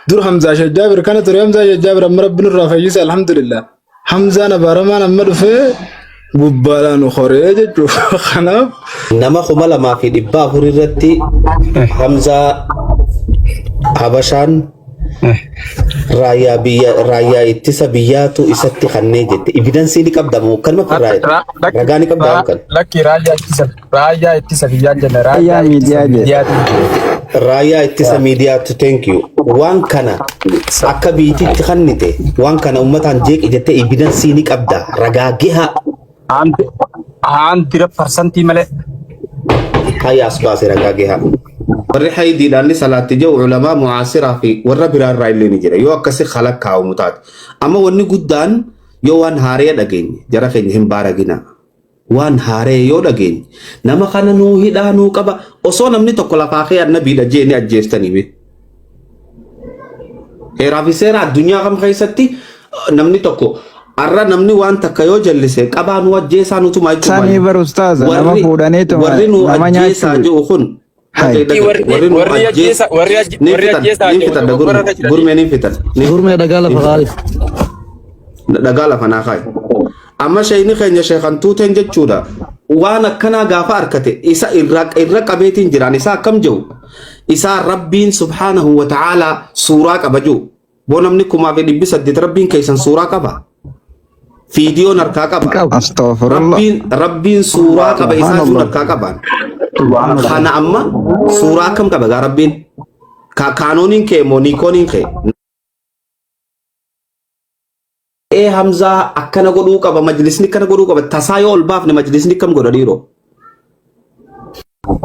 Dur Hamzaa Shajjaabir kana ture Hamzaa Shajjaabir amma rabbi nurraa fayyise alhamdulillah. Hamzaan abaaramaan amma dhufee gubbaadhaan nu horee jechuudha. Kanaaf Nama 2400 irratti Hamzaa Habashaan raayyaa biyya raayyaa ittisa biyyaatu isatti kannee jette. Evidensii ni qabda moo kanuma ofirraa ragaa ni qabda kan? Lakki raayyaa ittisa biyyaan jenna Raayyaa raayyaa ittisa miidiyaa jedhe. miidiyaati. Raayyaa ittisa miidiyaatu thank you. Waan kana akka biititti kannite waan kana uummataan jeeqi jettee evidensii ni qabda ragaa gahaa. 100% malee. Hayya as baase ragaa gahaa. Warri haydiidhaan ni salaatti jiru ulamaa mucaasiraa fi warra biraarraa illee ni jira. Yoo akkasi kalakkaa'amu taate. Amma wanni guddaan yoo waan haaree dhageenye jara keenya hin baaragina. Waan haaree yoo dhageenye nama kana nuu hidhaa nuu qaba osoo namni tokko lafaa kee annabiidha jee ni ajjeestanii be. Heeraa fi seera addunyaa kam keessatti namni tokko har'a namni waan takka yoo jallise qabaa nu ajjeesaa nutumaa Sanii jechuudha. bar ustaaza nama Warri fuudhaniituma warri nu nama ajjeesaa nyaachuu. jiru kun Hai. dhagaye dhagaye warri nu Warri ajjees ajjeesa warri ni warri fitan ajjeesaa ni jiru fitan dogoggora gurme irra jiranii. gurme ni fitan ni Gurmee dhagaa ni lafa fitan kaa'e. dhagaa lafa naa kaa'i. Amma sheeyni keenya sheekan tuuteen jechuudha. Waan akkanaa gaafa arkate isa irra irra qabeetiin jiraan isa akkam jiru isaa rabbiin subhaanahu wa ta'aalaa suuraa qaba jiru. Boo namni 1800 rabbiin keessan suuraa qaba. Fiidiyoon harkaa qaba. Qabu. Astaghfirullah. Rabbiin rabbiin suuraa qaba isaa sun Subhanallah. harkaa qabaan. Kana amma suuraa akkam qaba gaa rabbiin? Kaanooniin kee moo niikooniin kee? Ee Hamzaa akkana godhuu qaba majlisni akkana godhuu qaba tasaa yoo ol baafne majlisni akkam godha dhiiroo?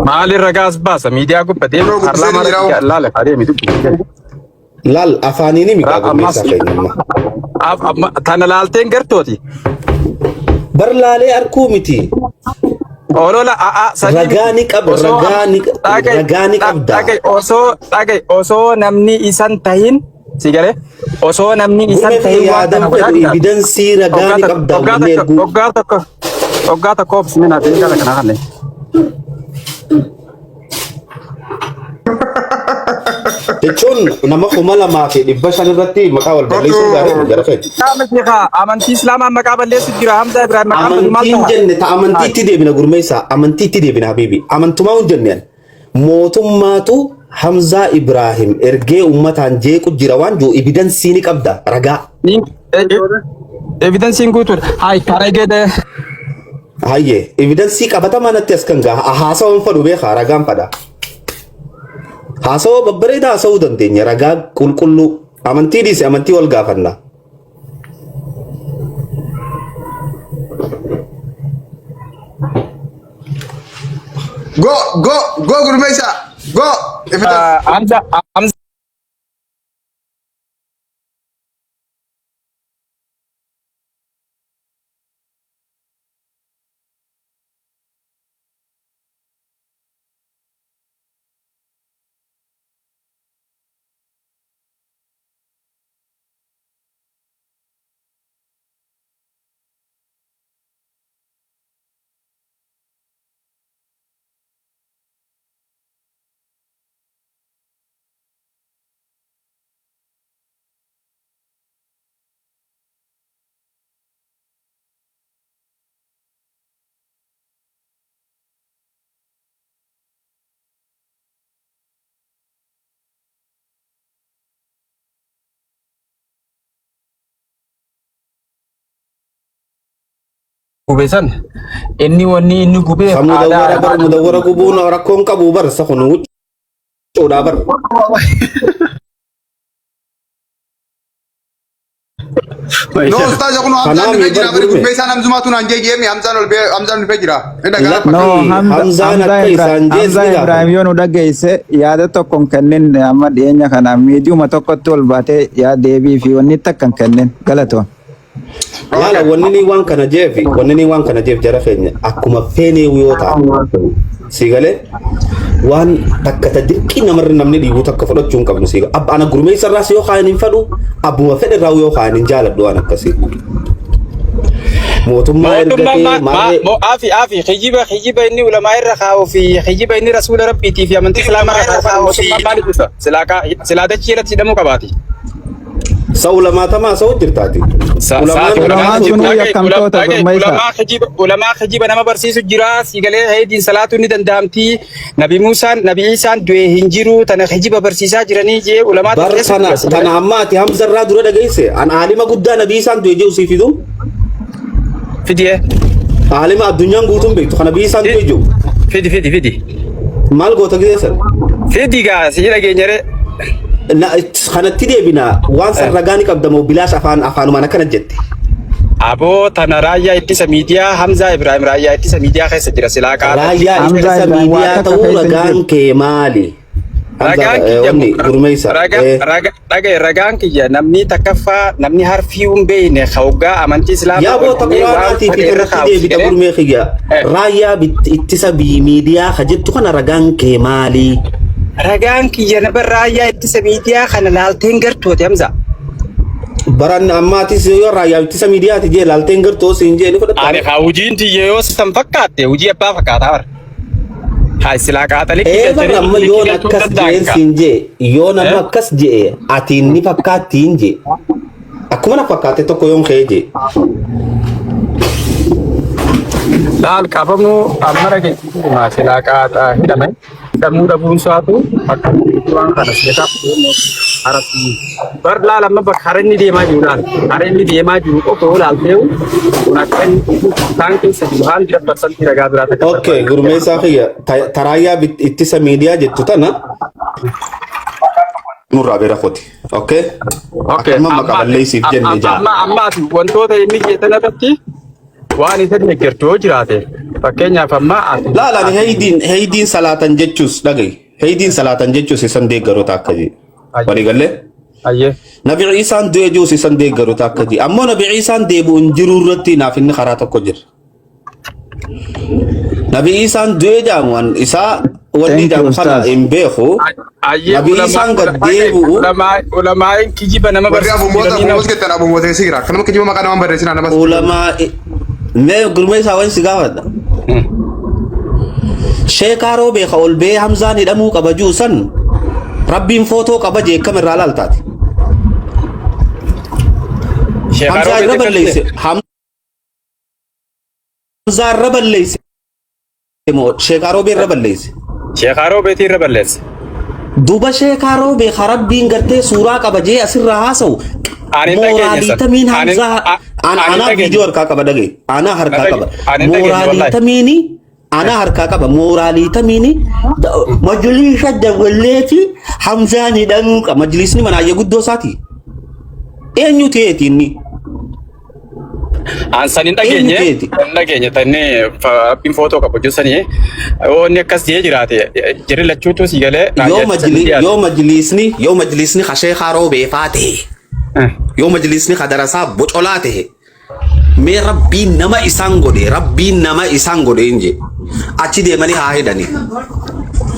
Maali ragaas baasa miidiyaa gubbatee Yeroo guddisee paarlaamaa ni jira irratti laala adeemi dubbi. Laal afaaniin himi gaa Ammas gurmeessaa keenya amma. tana laalteen gartooti. Bar laalee arkuu miti. Olola a'aa sanii Ragaa miti. ni qaba Osoo ragaa ni dhaga'i ragaa ni qabda. dhaga'i osoo dhaga'i osoo namni isan tahin si galee osoo namni isan Gurmee tahin fi waan kana yaadan godhaa fedhu jiraate. evidensii ragaa Waggaa ni tokko qabda waggaa wanni tokko erguu. waggaa tokko waggaa tokko obsi minaa fi kana kana kanne. Jechuun nama 2500 irratti maqaa wal balleessuun gaarii miti jara keenya. Qaama sheekaa amantii islaamaa maqaa balleessu jira Hamzaa Ibrahim maqaan badu maal Amantiin ta'a? jenne ta amantiitti deebina gurmeessaa amantiitti deebina habiibi amantumaa hin jenne ani. Mootummaatu Hamzaa Ibrahim ergee uummataan jeequ jira waan jiru evidensii ni qabda ragaa. Evidensiin guutuudha. Hayi karaa gede. Hayyee evidensii qabatamaa natti as kan gaha haasawaan fadhu beekaa ragaan fadha. Haasawaa babbareedaa haasawuu dandeenya ragaa qulqulluu amantii dhiise amantii wal gaafanna. Go go go gurmeessa go evidence. Hamza Hamza gube san inni wanni inni gubeef Ka aadaa mudawwara bar mudawwara gubuun rakkoon qabu bar isa kun huccuudha bar. No ustaaza kun Hamzaan Kanaaf dhufee jira bar bari gurme. gurmeessaan Hamzumaatu naan jee jeemi Hamzaan ol bee Hamzaan dhufee jira. Inni dhagaa Lakki No, Hamza, Hamzaan Hamza, akka Ibra, isaan jees Hamza ni Ibrahim gaafanna. yoo nu dhageesse yaada tokko hin kennin amma dhiyeenya kana miidiyuma tokkotti ol baatee yaa deebii fi wanni takka hin kennin galatoon. Laala wanni ni waan kana jeef wanni ni waan kana jeef jara keenya akkuma feenee yoo ta'an si galee waan takka ta dirqii namarra namni dhiibu takka fudhachuu hin qabnu si galee abba ana gurmeessa irraas yoo kaayan hin fadhu abbuma fedhe irraa yoo kaayan hin jaaladhu waan akkasii. Mootummaa Mootummaan ergatee ma ma maarree mo afi afi kijiba kijiba inni ulamaa irra kaa'uu fi kijiba inni rasuula rabbiitii fi amantii islaamaa irra kaa'u mootummaan maaliif ibsa? Silaa kaa silaa dachii irratti hidhamuu qabaati. Sa ulamaatamaa sa'u jirtaati. Ulamaan Saati ulamaan Ulamaan sunuu dhagaye yakkamtoota dhagaye gurmeessa. ulamaa kijiba ulamaa kijiba nama barsiisu jira siigalee heediin salaatu ni danda'amti nabi Muusaan nabi Iisaan du'e hin jiru tana kijiba barsiisaa jiranii jee ulamaa Bar keessa tana jira siigalee. tana amma ati Hamza irraa dura dhageesse an aalima guddaa nabii isaan du'e jiru sii fidu. Fidiyee Aalima addunyaan guutuun beektu kana nabii isaan du'e jiru. fidi fidi fidi Maal goota gizeessan? fidi gaa si dhageenyare. Kanatti deebina waan san ragaa ni qabda moo bilaash afaan afaanumaan akkana jette. Aboo tana raayyaa ittisa miidiyaa Hamzaa Ibrahim raayyaa ittisa miidiyaa keessa jira silaa qaata. Raayyaa Hamzaa ittisa Ibrahim waa miidiyaa takka ta'uu keessa hin ragaan jiru. kee maali? Hamzaa Ragaan kiyya wanni gurmeessa. raga raga dhagaye ragaan kiyya namni takkaffaa namni harfii hin beekne hoggaa amantii islaamaa Yaa ol boota kennee waan quraanaatii fi fedhe irra irratti kaa'u deebita jedhee gurmee kiyya. Raayyaa ittisa miidiyaa ka jettu kana ragaan kee maali? Ragaan kiyya nama raayyaa ittisa miidiyaa kana laalteen gartooti Hamza. Baran ammaatis yoo raayyaa ittisa miidiyaati jee laalteen gartoo siin jee ni fudhatta. Ani haa hojiin tiyya yoo san fakkaatte hojii abbaa fakkaataa bara. Haa silaa qaaxalee Ee bara amma yoon akkas jeen siin jee yoon amma akkas jee ati ni fakkaattiin jee. Akkuma na fakkaate tokko yoon ka'ee jee. Laal qabamuu amma dhageessisu silaa qaaxaa hidhame hidhamuu dhabuun isaatu akka waan kana seetaa arasi. Bar laal amma bakka hara inni deemaa jiru laal hara inni deemaa jiru qofa yoo laaltee kun akka inni isaan keessa jiru 100% ragaa biraa takka Okay, gurmeessaa kiyya taraayyaa ittisa miidiyaa jettu tana nurraa bira koti. Okay? Okay, Akkuma maqaa balleessiif jenne jaa. amma amma ati wantoota inni jettan irratti waan isa deeggartu yoo jiraate fakkeenyaaf amma ati Laal ani heydiin heydiin salaatan jechuus dhagahi. Heydiin salaatan jechuus isan deeggaroota akka jee. Walii gallee? Ayyee. Nabi Iisaan du'e jiruus isan deeggaroota akka jee. Ammoo Nabi Iisaan deebi'u hin jiru irratti naaf inni karaa tokko jira. Nabi Iisaan du'e jaamu an isaa wanni Thank you, jaamu kana Ustaz. hin beeku. Ayyee Nabi Iisaan gad deebi'u ulamaa'iin kijiba nama Warri barsiisu abumoota jiranii nama abumoota jettan abumoota keessa jira. Kanuma kijiba maqaa namaan barreessinaa namas. ulamaa mee gurmee isaa waan si gaafadha. Sheekaa roobee ka ol bee Hamzaan hidhamuu qaba jiru san rabbiin footoo qaba jee akkam irraa laaltaati. Sheekaa Hamzaa irra Roobeetti akkas balleesse. jedhe. Hamzaa irra balleesse moo sheekaa roobee irra balleesse. Sheekaa Roobeetii irra balleesse. Duba sheekaa roobee ka rabbiin gartee suuraa qaba jee asirraa haasa'u. Ani hin dhageenye Mooraalii san. tamiin Ani Hamzaa ani hin anaa dhageenye. viidiyoo harkaa qaba dhagaye. Anaa harkaa qaba. Ani hin dhageenye Mooraalii wallahi. tamiini anaa harkaa qaba. Mooraalii tamiini majliisa dawalleeti Hamzaan hidhamuu qaba. Majliisni manaayyee guddoo isaati. Eenyu ta'eeti inni? An san hin Eenyu dhageenye. ta'eeti? Hin dhageenye tanni rabbiin footoo qabu jessanii yoo inni akkas jee jiraate jirri lachuutu si galee Yoo raayyaa ittisa majli miidiyaati. yoo majliisni yoo majliisni ka sheekaa roobee faa ta'e yoo majliisni ka darasaa bocolaa ta'e mee rabbiin nama isaan godhe rabbiin nama isaan godhe hin jee achi deemanii haa hidhanii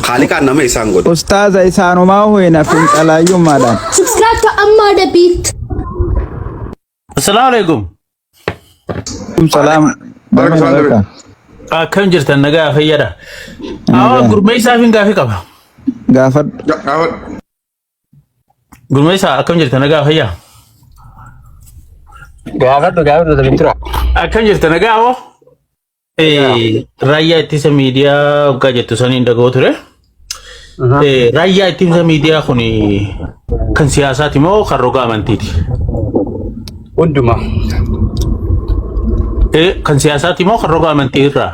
haaliqaan nama isaan godhe. Ustaaza isaanumaa huyna fincalaayyummaadhaan. Subscribe to Ammar the Beat. Assalamu alaikum. Salaam. Baraka salaam Baraka. Akkam jirtan nagaa fayyada. Awwa gurmeessaa fi gaafii qaba. Gaafadhu. Gaafadhu. Gurmeessaa akkam jirtan nagaa fayyaa. Gaafadhu gaafadhu tabii tura. Akkam jirtan nagaa hoo? Raayyaa ittisa miidiyaa waggaa jettu saniin dhaga'u ture. Raayyaa ittisa miidiyaa kun kan siyaasaati moo kan roga amantiiti? Hunduma. Kan siyaasaati moo kan roga amantii irraa?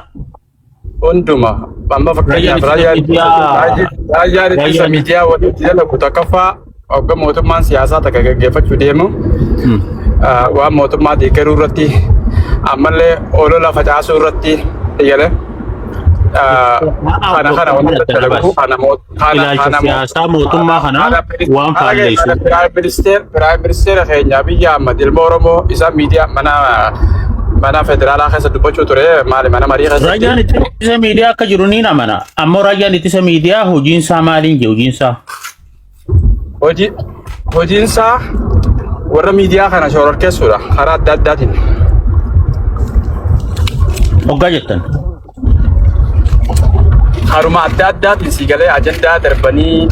Hunduma. Amma fakkeenyaaf Raayyaan raayyaan ittisa miidiyaa raayyaan ittisa raayyaan miidiyaa walitti dalagu takkaffaa hogga mootummaan siyaasaa takka gaggeeffachuu deemu waan mootummaa deeggaruu irratti ammallee olola facaasuu irratti eegale. Kana kana wanti dalagu kana kana Ilaalcha kana siyaasaa mootummaa kanaa waan faalleessu. Prime Minister keenya Abiyyi Ahmad ilma Oromoo isa miidiyaa mana mana federaalaa keessa dubbachuu ture maali mana marii keessatti. Raayyaan ittisa miidiyaa akka jiru ni amana. Ammoo raayyaan ittisa miidiyaa hojiin isaa maaliin jee hojiin isaa? Hojii hojiinsaa warra miidiyaa kana shororkeessuudha karaa adda addaatiin. Hoggaa jettan. Haruma adda addaatiin si galee ajandaa darbanii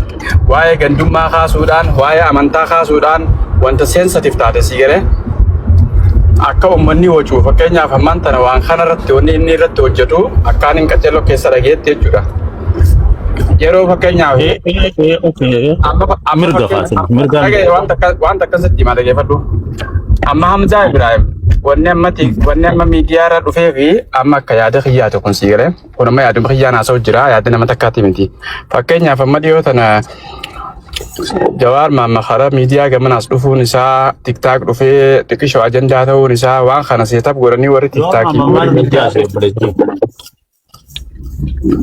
waa'ee gandummaa kaasuudhaan, waa'ee amantaa kaasuudhaan wanta sensitive taate si galee akka uummanni hojuu fakkeenyaaf ammaan tana waan kana irratti wanni inni irratti hojjetu akkaan hin qaceelloo keessa dhageetti jechuudha. Yeroo fakkeenyaaf amma amma Mirga fakkeenyaaf kaasin mirgaan dhagaye waan takka sitti himaa dhageeffadhu. Amma Hamzaa Ibrahim wanni amma wanni amma miidiyaa irra dhufee fi amma akka yaada kiyyaatu kun si galee kun amma yaaduma kiyyaan haasa'u jira yaada nama takkaati miti. Fakkeenyaaf amma dhiyoo tana Jawaar Maamma karaa miidiyaa gamanaas dhufuun isaa TikTok dhufee xiqqishoo ajandaa ta'uun isaa waan kana setup godhanii warri Jawaar TikTokii Maamma warri maal nutti miidiyaa haasa'e obboleettii?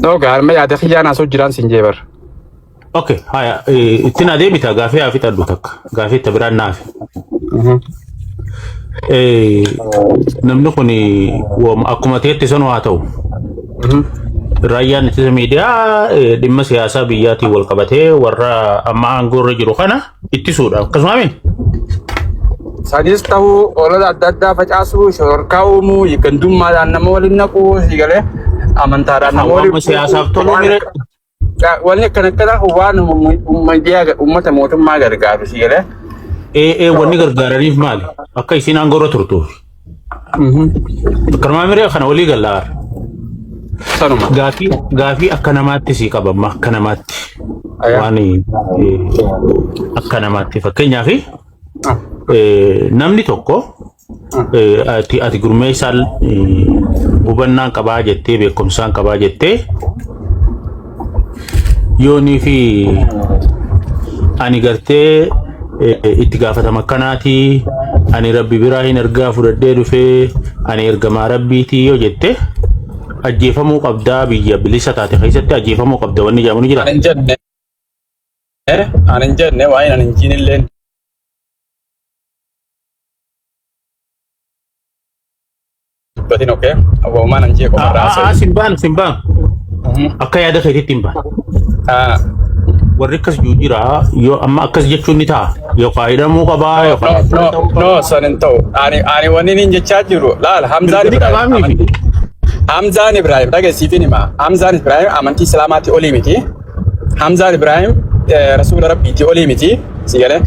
No gaarma yaada kiyyaan haasa'u jiraan siin jeebar. Okay, haya, ittiin adeemita gaafii haa fixadhu takka. Gaafii itti biraan naafi. Namni kun akkuma ta'etti sanuu haa ta'u. Raayyaan ittisa miidiyaa dhimma siyaasaa biyyaatiin wal qabatee warra amma aangoo irra jiru kana ittisuudha. Akkasuma miti? Sanis ta'uu olola adda addaa facaasuu, shororkaa uumuu, gandummaadhaan nama waliin naquu, siigalee amantaadhaan nama waliin Waan siyaasaaf toluu mire Wanni akkana akkanaa kun waan uummata mootummaa gargaaru siigalee. Ee, wanni gargaaraniif maali? Akka isiin aangoo irra turtuuf. Akkanumaa miree kana walii gallaa. Sanuma. Gaafii akka namaatti sii qabamma akka namaatti. Waan akka namaatti fakkeenyaaf namni tokko ati gurmeessaan hubannaan qabaa jettee beekumsaan qabaa jettee yoonii fi ani gartee itti gaafatama akkanaatii ani rabbi biraa hin ergaa fudhadhee dhufee ani ergamaa rabbiitii yoo jette ajjeefamuu qabdaa biyya bilisa taate keessatti ajjeefamuu qabda wanni jedhamu ni jira. Ani hin jenne ani hin jenne waa'een ani hin jiinillee dubbatin okay awwaamaan an jee qofa raasee. Simbaan simbaan akka yaada keetiitti hin baane. Warri akkas jiru jira yoo amma akkas jechuun ni ta'a yookaan hidhamuu qabaa yookaan. No, no, san hin ta'u. Ani wanni inni jechaa jiru laal Hamzaan Mirga Ibrahim. qabaamii fi. Hamzaan Ibrahim dhageessiifin hima. Hamzaan Ibrahim amantii Islaamaatti olii miti. Hamzaan Ibrahim rasuula Rabbiitti olii miti. Si galee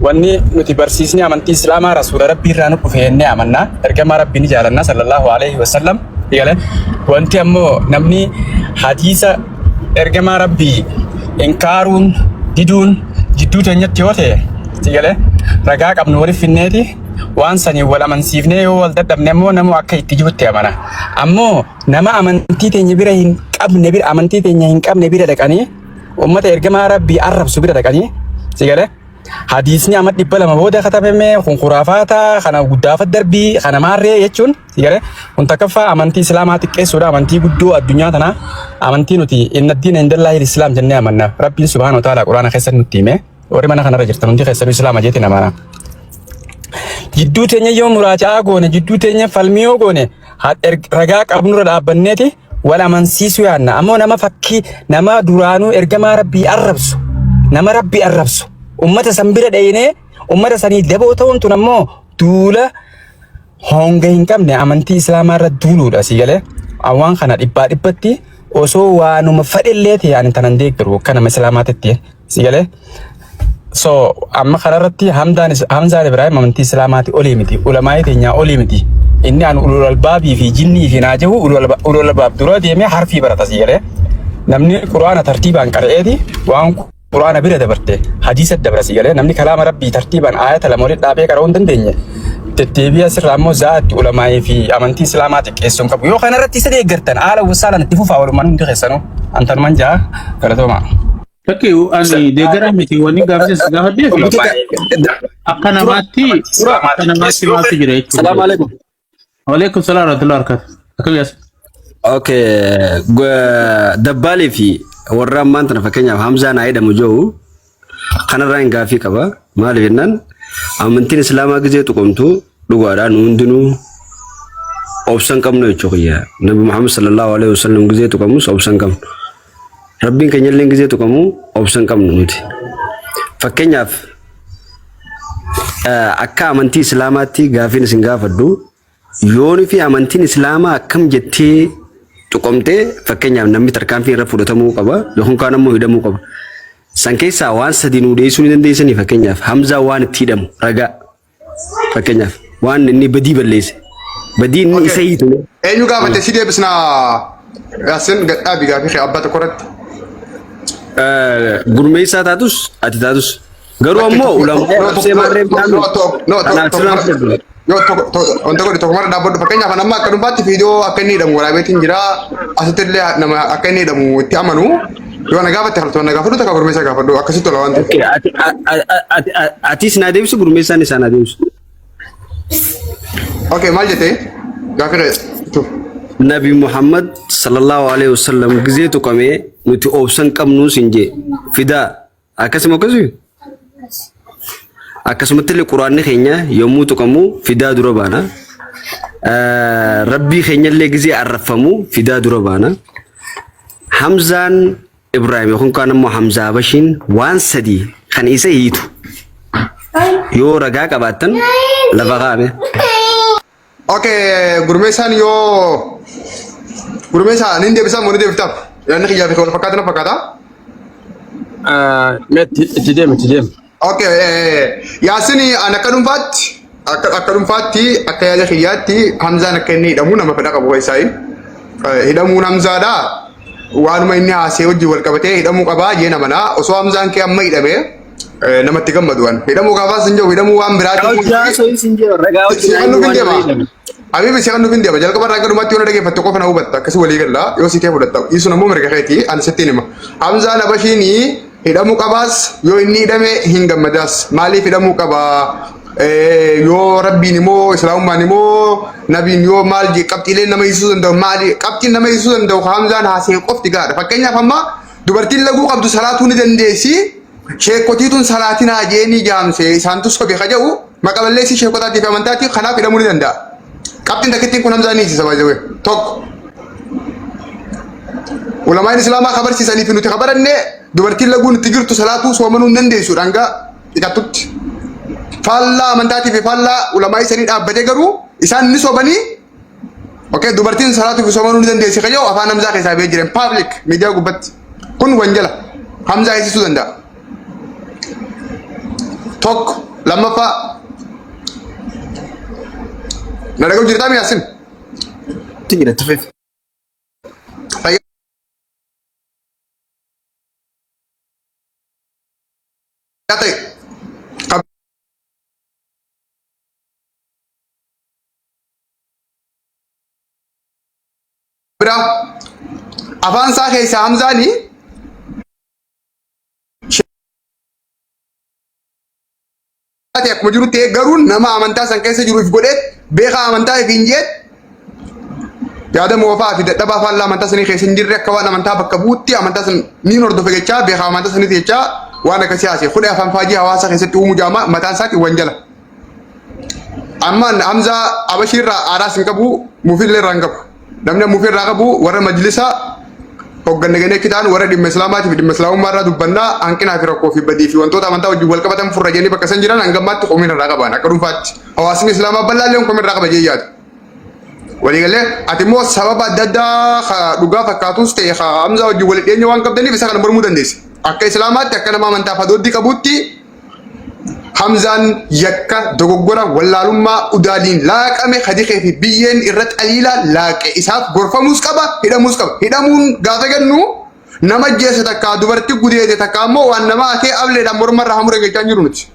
wanni nuti barsiisni amantii Islaamaa rasuula Rabbii irraa nu dhufe jennee amanna. Ergamaa Rabbii ni jaalanna sallallahu alaihi wasallam. Si galee wanti ammoo namni hadiisa ergamaa Rabbii inkaaruun diduun jidduu teenyatti yoo ta'e si galee ragaa qabnu waliif finneeti waan saniin wal amansiifnee yoo wal dadhabne ammoo namu akka itti jirutti amana. Ammoo nama amantii teenya bira hin qabne bira amantii teenya hin qabne bira dhaqanii ummata ergamaa Rabbii arrabsu bira dhaqanii si galee hadiisni amma 200 booda katabame kun khuraafaata kana guddaafa darbii kana maarree jechuun si galee kun takkaffaa amantii islaamaa xiqqeessuudha amantii guddoo addunyaa tanaa amantii nuti inna diina indallaahi islaam jennee amanna Rabbiin subhaanahu wa ta'ala quraana keessatti nutti hime warri mana kanarra jirtan hundi keessanuu islaama jeetiin amana. Jidduu teenya yoo muraaja'aa goone jidduu teenya falmii yoo goone ragaa qabnurra dhaabbanneeti wal amansiisuu yaadna. Ammoo nama fakkii nama duraanuu ergamaa Rabbii arrabsu nama Rabbii arrabsu ummata san bira dhayinee ummata sanii daboo ta'uun tun ammoo duula honga hin qabne amantii islaamaa irra duuluudha si galee. Waan kana dhibbaa dhibbatti osoo waanuma fadhellee ta'e ani tanan deeggaru akka nama islaamaatitti si galee. So amma kanarratti Hamdaan Hamzaan Ibrahim amantii Islaamaati olii miti. Ulamaa'ii teenyaa olii miti. Inni an ulul albaabii fi jinnii fi naajahu ulul albaab dura deemee harfii barata si galee. Namni Qur'aana tartiibaan qara'eeti waan Qur'aana bira dabarte hadiisa dabra si galee namni kalaama Rabbii tartiibaan aayata lama walitti dhaabee qara'uu hin dandeenye. Deddeebi'a sirraa immoo zaatti ulamaa'ii fi amantii Islaamaa xiqqeessuu hin qabu. Yoo kanarratti isa deeggartan haala wasaalaan itti fufaa walumaan hundi keessanuu. Antanuman ja'a galatoomaa. Lakki ani deeggaraa miti wanni gaaffiin si gaafadhee fi akka namaatti maaltu jira jechuudha. Salaamu alaikum. Waalaikum salaam warahmatullahi wabarakatuh. Akkam yaasa? Okay, dabbaalii fi warra ammaan tana fakkeenyaaf Hamzaan haa jedhamu jiru kanarraa hin gaaffii qaba. Maaliif jennaan amantiin Islaamaa gizee tuqamtu dhugaadhaan nu hundinuu obsa hin qabnu jechuu kiyya. Nabi Muhammad sallallahu alaihi wasallam gizee tuqamus obsa hin qabnu. Rabbiin keenya illee gizee tuqamu obsa hin qabnu nuti. Fakkeenyaaf akka amantii Islaamaatti gaaffiin isin gaafadhu Yoonii fi amantiin Islaamaa akkam jettee tuqamtee, fakkeenyaaf namni tarkaanfii irra fudhatamuu qaba yookaan kaan ammoo hidhamuu qaba. San keessaa waan sadi nuu dhiyeessuu ni dandeessanii? Fakkeenyaaf Hamzaa waan itti hidhamu ragaa, fakkeenyaaf waan inni badii balleesse, badii inni isa hiitu. Eenyu gaafate? Si deebisnaa, Yaasin, gadhaabi gaafii kee abbaa tokko irratti. Gurmeessaa taatus, ati taatus, garuu ammoo ulamaa arabsee maarree kanaaf sirraan fudhatu. Yoo wanta godhe tokko mara dhaabbadhu. Fakkeenyaaf amma akka dhuunfaatti viidiyoo akka inni hidhamu waraabeetiin jira. Asitti illee nama akka inni hidhamu itti amanu yoo na gaafatte, haltu na gaafadhu, takka gurmeessaa gaafadhu, akkasitti tola waan ta'eef. Okay, atis naa deebisu, gurmeessaan isaa naa deebisu. Okay, maal jettee gaafii kee? Nabi Muhammad sallallahu alaihi wasallam gizee tuqamee nuti obsan qabnuu sin jee fidaa, akkasuma akkasuma akkasumatti illee quraanni keenya yommuu tuqamu fidaa dura baana. Rabbii keenya illee gizee arraffamu fidaa dura baana. Hamzaan Ibrahim yookaan kaan immoo Hamzaa Habashiin waan sadii kan isa hiitu yoo ragaa qabaattan lafa kaa'ame. Okay, gurmeessaan, yoo gurmeessaa nin deebisaa moo ni deebiftaaf? Yaadni kiyyaa fi wal fakkaata na fakkaata. Mee itti deemi, itti deemi. Okay, Yaasin, an akka dhuunfaatti akka yaada kiyyaatti Hamzaan akka inni hidhamu nama fedha qabu keessaa. Hidhamuun Hamzaadha. Waanuma inni haasee wajjin wal qabatee hidhamuu qabaa jee namanaa. Osoo Hamzaan kee amma hidhame namatti gammadu an. Hidhamuu gaafaas hin jiru, hidhamuu waan biraati. Ragaa Si kan nuuf hin deema. Habibi, si kan nuuf hin deema. Jalqaba irraa gadumatti yoo na dhageeffatte qofa na hubatta. Akkasii walii galla. Yoo si ta'e fudhatta. Dhiisuun ammoo mirga keeti. Ani sittiin hima. Hamzaan Habashiin hidhamuu qabaas, yoo inni hidhame hin gammadaas. Maaliif hidhamuu qabaa? Yoo rabbiin immoo, islaamummaan immoo, nabiin yoo maal je, qabxiileen nama hiisuu danda'u maali? Qabxiin nama hiisuu danda'u Hamzaan haasee qofti gaadha. Fakkeenyaaf amma dubartiin laguu qabdu salaatuu ni dandeessi. Sheekotiituun salaatinaa jeenii jaamse, isaantu sobe ka jedhu maqa balleessii sheekotaatii fi amantaatii, kanaaf hidhamuu ni danda'a. Qabxiin takkittiin kun Hamzaan ni hiisisa baay'ee tokko. Ulamaan Islaamaa kabarsiisanii fi nuti kabaranne dubartiin laguun itti jirtu salaatuu soomanuu hin dandeessu dhangaa dhiqattutti. Faallaa amantaatii fi faallaa ulamaa isanii dhaabbatee garuu isaan ni sobanii. Okay, dubartiin salaatuu fi soomanuu ni dandeessi ka jedhu afaan Hamzaa keessaa ba'ee jiran public miidiyaa gubbatti. Kun wanjala. Hamzaa hiisisuu danda'a. Tokko, lammaffaa. Na dhaga'u jirtaa Yaasin? Jira, tufeef. Fayyaa ta'e. Biraa afaan isaa keessaa Hamzaanii akkuma jiru ta'e, garuu nama amantaa san keessa jiru if godhee beekaa amantaa if hin jeet, yaada moofaa fi dadhabaa faallaa amantaa sanii keessa hin jirre, akka waan amantaa bakka buutti amantaa san niin hordofe jechaa, beekaa amantaa saniiti jechaa waan akkasii haasee kudhee afaan faajii hawaasa keessatti uumuu jaama mataan isaatiin wanjala. Amma Hamzaa Abashiirraa aaraas hin qabu, mufiillee irraa hin qabu. Namni mufii irraa qabu warra majlisa hoogganne gannee achi ta'an, warra dhimma islaamaatii fi dhimma islaamummaa irraa dubbannaa, hanqinaa fi rakkoo fi badii fi wantoota amantaa wajjin wal qabatan furra jennee bakka san jiran hangammaatti komii irraa qaban akka dhuunfaatti. Hawaasni islaamaa bal'aa illee komii irraa qaba jee yaadu. Waliigalee ati immoo sababa adda addaa dhugaa fakkaatus ta'e Hamzaa wajjin wal dhiyeenya waan qabdaniif isa kana mormuu dandeessa. Akka islaamaatti, akka nama amantaa fadooddii qabuutti, Hamzaan yakka dogoggora wallaalummaa udaaliin laaqame kadikee fi biyyeen irra xaliila laaqe isaaf gorfamuus qaba, hidhamuus qaba. Hidhamuun gaafa jennu nama jeesse takka, dubartii gudeede takka ammoo waan nama atee ableedhaan mormarraa hamure jechaa hin jiru nuti.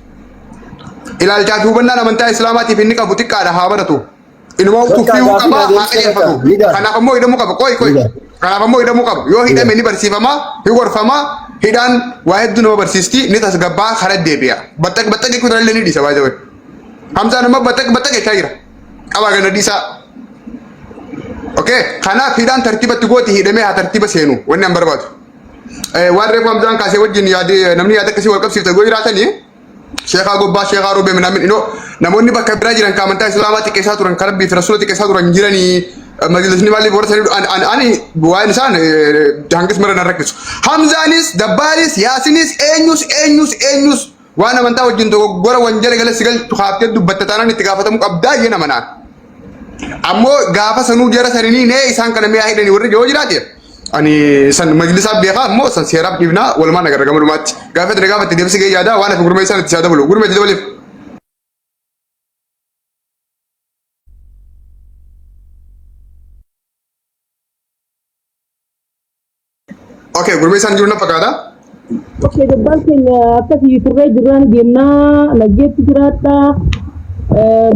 Ilaalchaa fi hubannaan amantaa islaamaatiif inni qabu xiqqaadha, haa baratu. Inuma tuffii qaba, haa qajeelfatu. Kanaaf ammoo hidhamuu qaba. Qoy qoy. Kanaaf ammoo hidhamuu qaba. Yoo hidhame ni barsiifama, ni gorfama. Hidhaan waa hedduu nama barsiisti, ni tasgabbaa, karaa deebi'a. Battaq battaq jechuun illee ni dhiisa baay'ee. Hamzaan amma battaq battaq jechaa jira. Qabaa gana dhiisaa. Okay, kanaaf hidhaan tartiibatti gooti, hidhamee haa tartiiba seenu wanni an barbaadu. Waan reefu Hamzaan kaasee wajjin yaade, namni yaada akkasii wal qabsiifte yoo jiraatanii, Sheekaa Gobbaa, Sheekaa Roobee minaamin inoo namoonni bakka biraa jiran kan amantaa Islaamaa xiqqeessaa turan, kan Rabbii fi Rasuula xiqqeessaa turan jiranii, majlisni maaliif warra sanii ani waa'een isaan hanqis mara nan rakkisu. Hamzaanis, Dabbaalis, Yaasinis, eenyus eenyus eenyus waan amantaa wajjin dogoggora wanjala gala si galchu kaaftee dubbatta taanaan itti gaafatamuu qabdaa jee nama naan. Ammoo gaafa sanuu jara sanini nee isaan kana mi'a hidhanii warri yoo jiraate ani san majlisaaf beekaa ammoo san seeraaf dhiifnaa walumaan agarra gama dhumaatti. Gaafa itti gaafatte deebisi gahee yaadaa waan hafe gurmee isaan itti saa dabalu. Gurmee itti dabaleef. Okay, gurmee isaan jiru na fakkaata. Okay, dabbaan keenya akkasii turree jirraan deemnaa naggeetti jiraadhaa.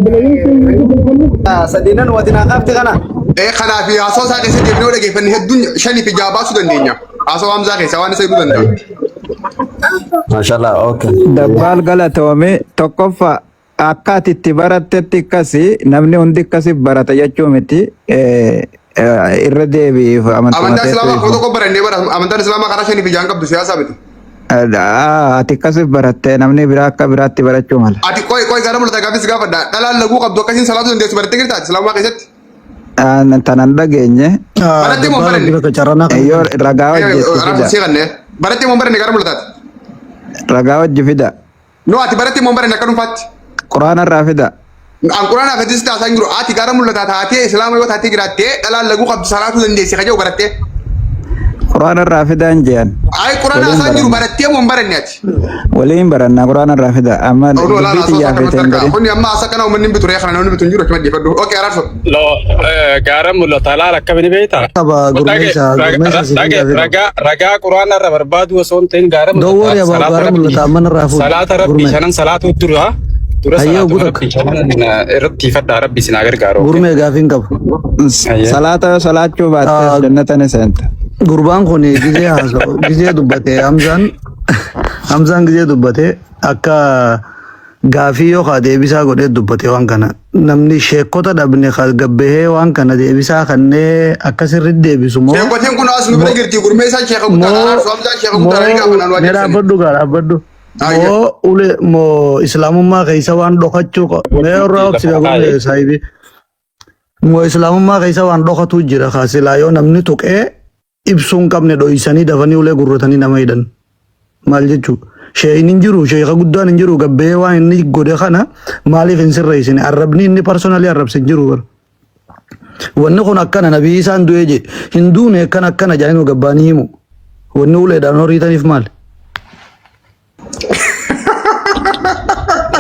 Bilayyeen keenya Sadiinan wati naa kaafte kana. Ee kanaaf haasawaa isaa keessa deemnee yoo dhageeffanne hedduun shanii fi jaha baasuu dandeenya. Haasawaa Hamzaa keessaa waan isa hidhuu danda'a. Mashallah okay. Dabbaal galatoome tokkoffaa akka ati itti barattetti akkasi namni hundi akkasi barata jechuu miti irra deebi'iif Amantaa amantaa Islaamaa akkuma tokko barannee bara amantaan Islaamaa karaa shanii fi jahan qabdu siyaasaa miti. Ati akkasi baratte namni biraa akka biraatti barachuu mala. Ati qoy qoy gara mul'ata gaafis gaafadha. Dhalaan laguu qabdu akkasiin salaatu dandeessu barattee jirta ati Islaamummaa keessatti. Tanan dhageenye Barattee moo hin Dabbaala baranne? bira carranaa kana. yoo ragaa hojjetti Rakkoo fida sii kannee. Barattee moo hin baranne gara mul'ataati? Ragaa hojji fida. No ati barattee moo hin baranne akka dhuunfaatti? Quraana irraa fida. An quraana fi hadiis taasaa hin jiru. Ati gara mul'ataa taatee islaama yoo taatee jiraattee dhalaan laguu qabdu salaatuu dandeessi ka jedhu barattee. Quraana irraa fida hin jean. Ay quraana Waliin haasaan jiru baranna. barattee moo hin baranne ati? Waliin baranna quraana irraa fida. Amma Oduu olaanaa dubbii haasoo xiyyaa akka feete hin tarkaa. godhin. Kuni amma haasa kana uummanni hin bitu ree kana namni bitu hin jiru achuma dhiifadhu. Okay araarso. Lo gaara mul'ata laala akkamiin beektaa? Qaba gurmeessa gurmeessa si Dhage gaafii qaba. ragaa ragaa quraana irra barbaadu osoo hin ta'in gaara Don't mul'ata worry about salaata gaara rabbii mul'ata amma narraa fuudhi salaata rabbii gurmee. shanan salaatu dura dura Hayyee salaatuma oguu takka rabbii shanan irratti fadhaa rabbii sinaa gargaaru. Okay. gurmee gaafiin qaba. Hayyee. Salaata yoo salaachuu baattees jannata ni seenta. Gurbaan kun gizee haasa'u gizee dubbate Hamzaan Hamzaan gizee dubbate akka Gaafii yoo kaa deebisaa godhee dubbate waan kana namni sheekkota dhabne ka gabbahee waan kana deebisaa kannee akka sirriitti deebisu moo Sheekotiin kun as nu bira moo jirti gurmee isaan sheeka guddaadha moo araarsu Hamzaan sheeka guddaadha ni moo gaafanna nu mee adeemsani. dhaabbadhu gaa dhaabbadhu Ayya. moo ule moo islaamummaa keessa waan dhokachuu mee irraa Lafa obsi gaa kaa'e. gurmee saahibii moo islaamummaa keessa waan dhokatu jira kaa silaa yoo namni tuqee ibsuu hin qabne dhoysanii dafanii ulee gurratanii nama hidhan. Maal jechuu? Sheeyni hin jiru, sheeka guddaan hin jiru, gabbee waan inni godhe kana maaliif hin sirreessine? Arrabni inni personally arrabse hin jiru bara. Wanni kun akkana nabii isaan du'ee je hin duune akkana akkana jedhanii gabbaanii himu. Wanni uleedhaan horiitaniif maali?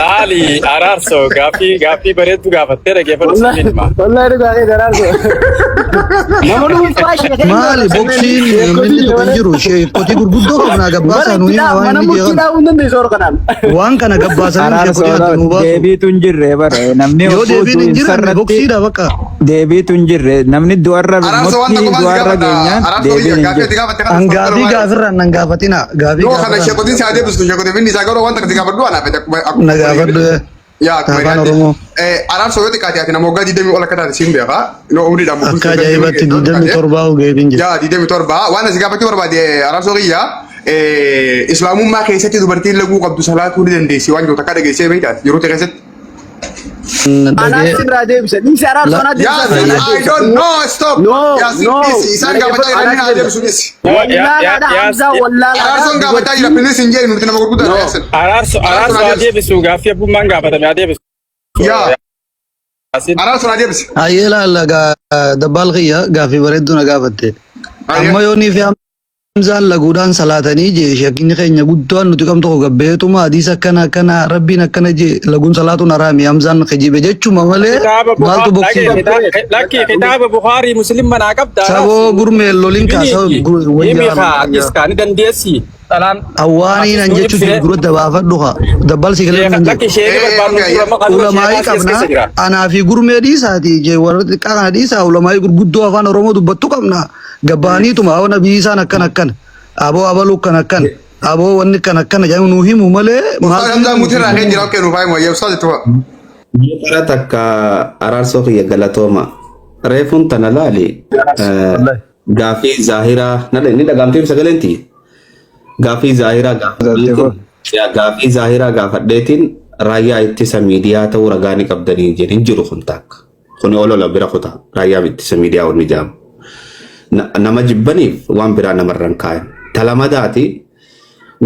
Laali araarso gaaffii gaaffii bareeddu gaafattee dhaggeeffadhu siif hima. Wallahi dhugaa kee araarso. Nama dhuunfaa sheekee hin Maali arrabsine boksiin namni sheekotii tokko hin malee. jiru sheekotii gurguddoo qabnaa Bara gabbaasaa itti nuyi dhaa waan mana inni murtii jeeqan dhaabuu hin dandeessu hor kanaan. waan kana gabbaasanii sheekotii Araarsoodha adda nuu baasu. deebiitu hin jirre bara namni Yoo hogguu deebiin hin jiranne du'insarratti boksiidha bakka. deebiitu hin jirre namni du'arra Araarso waan murtii tokko maal si du'arra gaafadha? geenyaan Araarso biyya deebiin hin gaaffii jiru. ati gaafatte kana An fudhadhu gaafii maal? gaafirraan nan gaafatina gaafii Yoo kana gaafirraan sheekotiin si adeemsistu sheekotiin finni isaa garuu waan takka si gaafadhu anaaf akkuma na akkuma gaafadhu yaa akkuma afaan hiriyaatti. Oromoo. Araarso yoo xiqqaate ati nama waggaa 20 ol akka taate siin beeka. Yoo umriidhaan Akka murtuun ajaa'ibaatti 27 ogeetiin jira. Yaa 27 waan asi gaafachuu barbaade araarsoo kiyya islaamummaa keessatti dubartiin laguu qabdu salaatuu ni dandeessi waan jiru takka dhageessee beektaati yeroo ta'e keessatti. Anaan Dhagee sirraa deebisa. Dhiisi araarsoo anaa deebisa. Yaasin Anaa I deebisa. don't know stop. No, Yaasin no. dhiisi isaan gaafachaa jiranii Anaa haa deebisu dhiisi. Wallaalaadha Hamzaa wallaalaadha. Araarsoon gaafachaa jira Dubartiin please hin jedhin nuti nama gurguddaadha Yaasin. Araarso Araarsoon araarso haa haa deebisu. deebisu gaaffii abbummaan gaafatame haa deebisu. Yaa Yaasin. araarsoon haa deebisu. Hayyee laalla dabbaal kiyya gaaffii bareedduu na gaafatte. Hayyee. Amma yoonii fi Hamzaan laguudhaan salaatanii jee shakkiin keenya guddaan nuti qabnu tokko gabbeetuma hadiisa akkana akkana rabbiin akkana jee laguun salaatuun haraami Hamzaan kijibe jechuma malee Kitaaba maaltu Bukhaarii boksii dhagee lakkii kitaaba Bukhaarii Muslim manaa qabda saboo araarsu. gurmeen lolin kaa Himi saba himi wayyaa kaa atis kaa ni dandeessi. Dhalaan Awwaanii atis nan nu jechuun ibsine dura dabaafadhu haa dabbal si galee sheeka nan lakki jedhu. sheeka barbaadnu Okay dura maqaa dura Ulamaa'ii sheekaa si as qabna keessa jira. anaa fi gurmee dhiisaati jee warra xiqqaa kana dhiisaa ulamaa'ii gurguddoo afaan Oromoo dubbattu qabna gabbaaniituma awwa nabii isaan akkana akkana aboo abaluu akkana akkana aboo wanni akkana akkana jedhanii nuu himu malee Ustaaz maaltu Hamzaa mutii irraa ka'ee jira okay nuuf haa himu hayyee ustaaz itti fufa. Bara takka araarsoo kiyya galatooma. Reefuun tana laali gaafii zaahiraa ni dhagaamteef sagaleenti. Gaafii zaahiraa gaafadheetiin yaa gaafii zaahiraa gaafadheetiin raayyaa ittisa miidiyaa ta'uu ragaa ni qabdanii jedhin jiru kun takka. Kuni olola bira kuta raayyaa ittisa miidiyaa wanni jedhamu. Nama jibbaniif waan biraa namarra hin kaayan. Talamadaati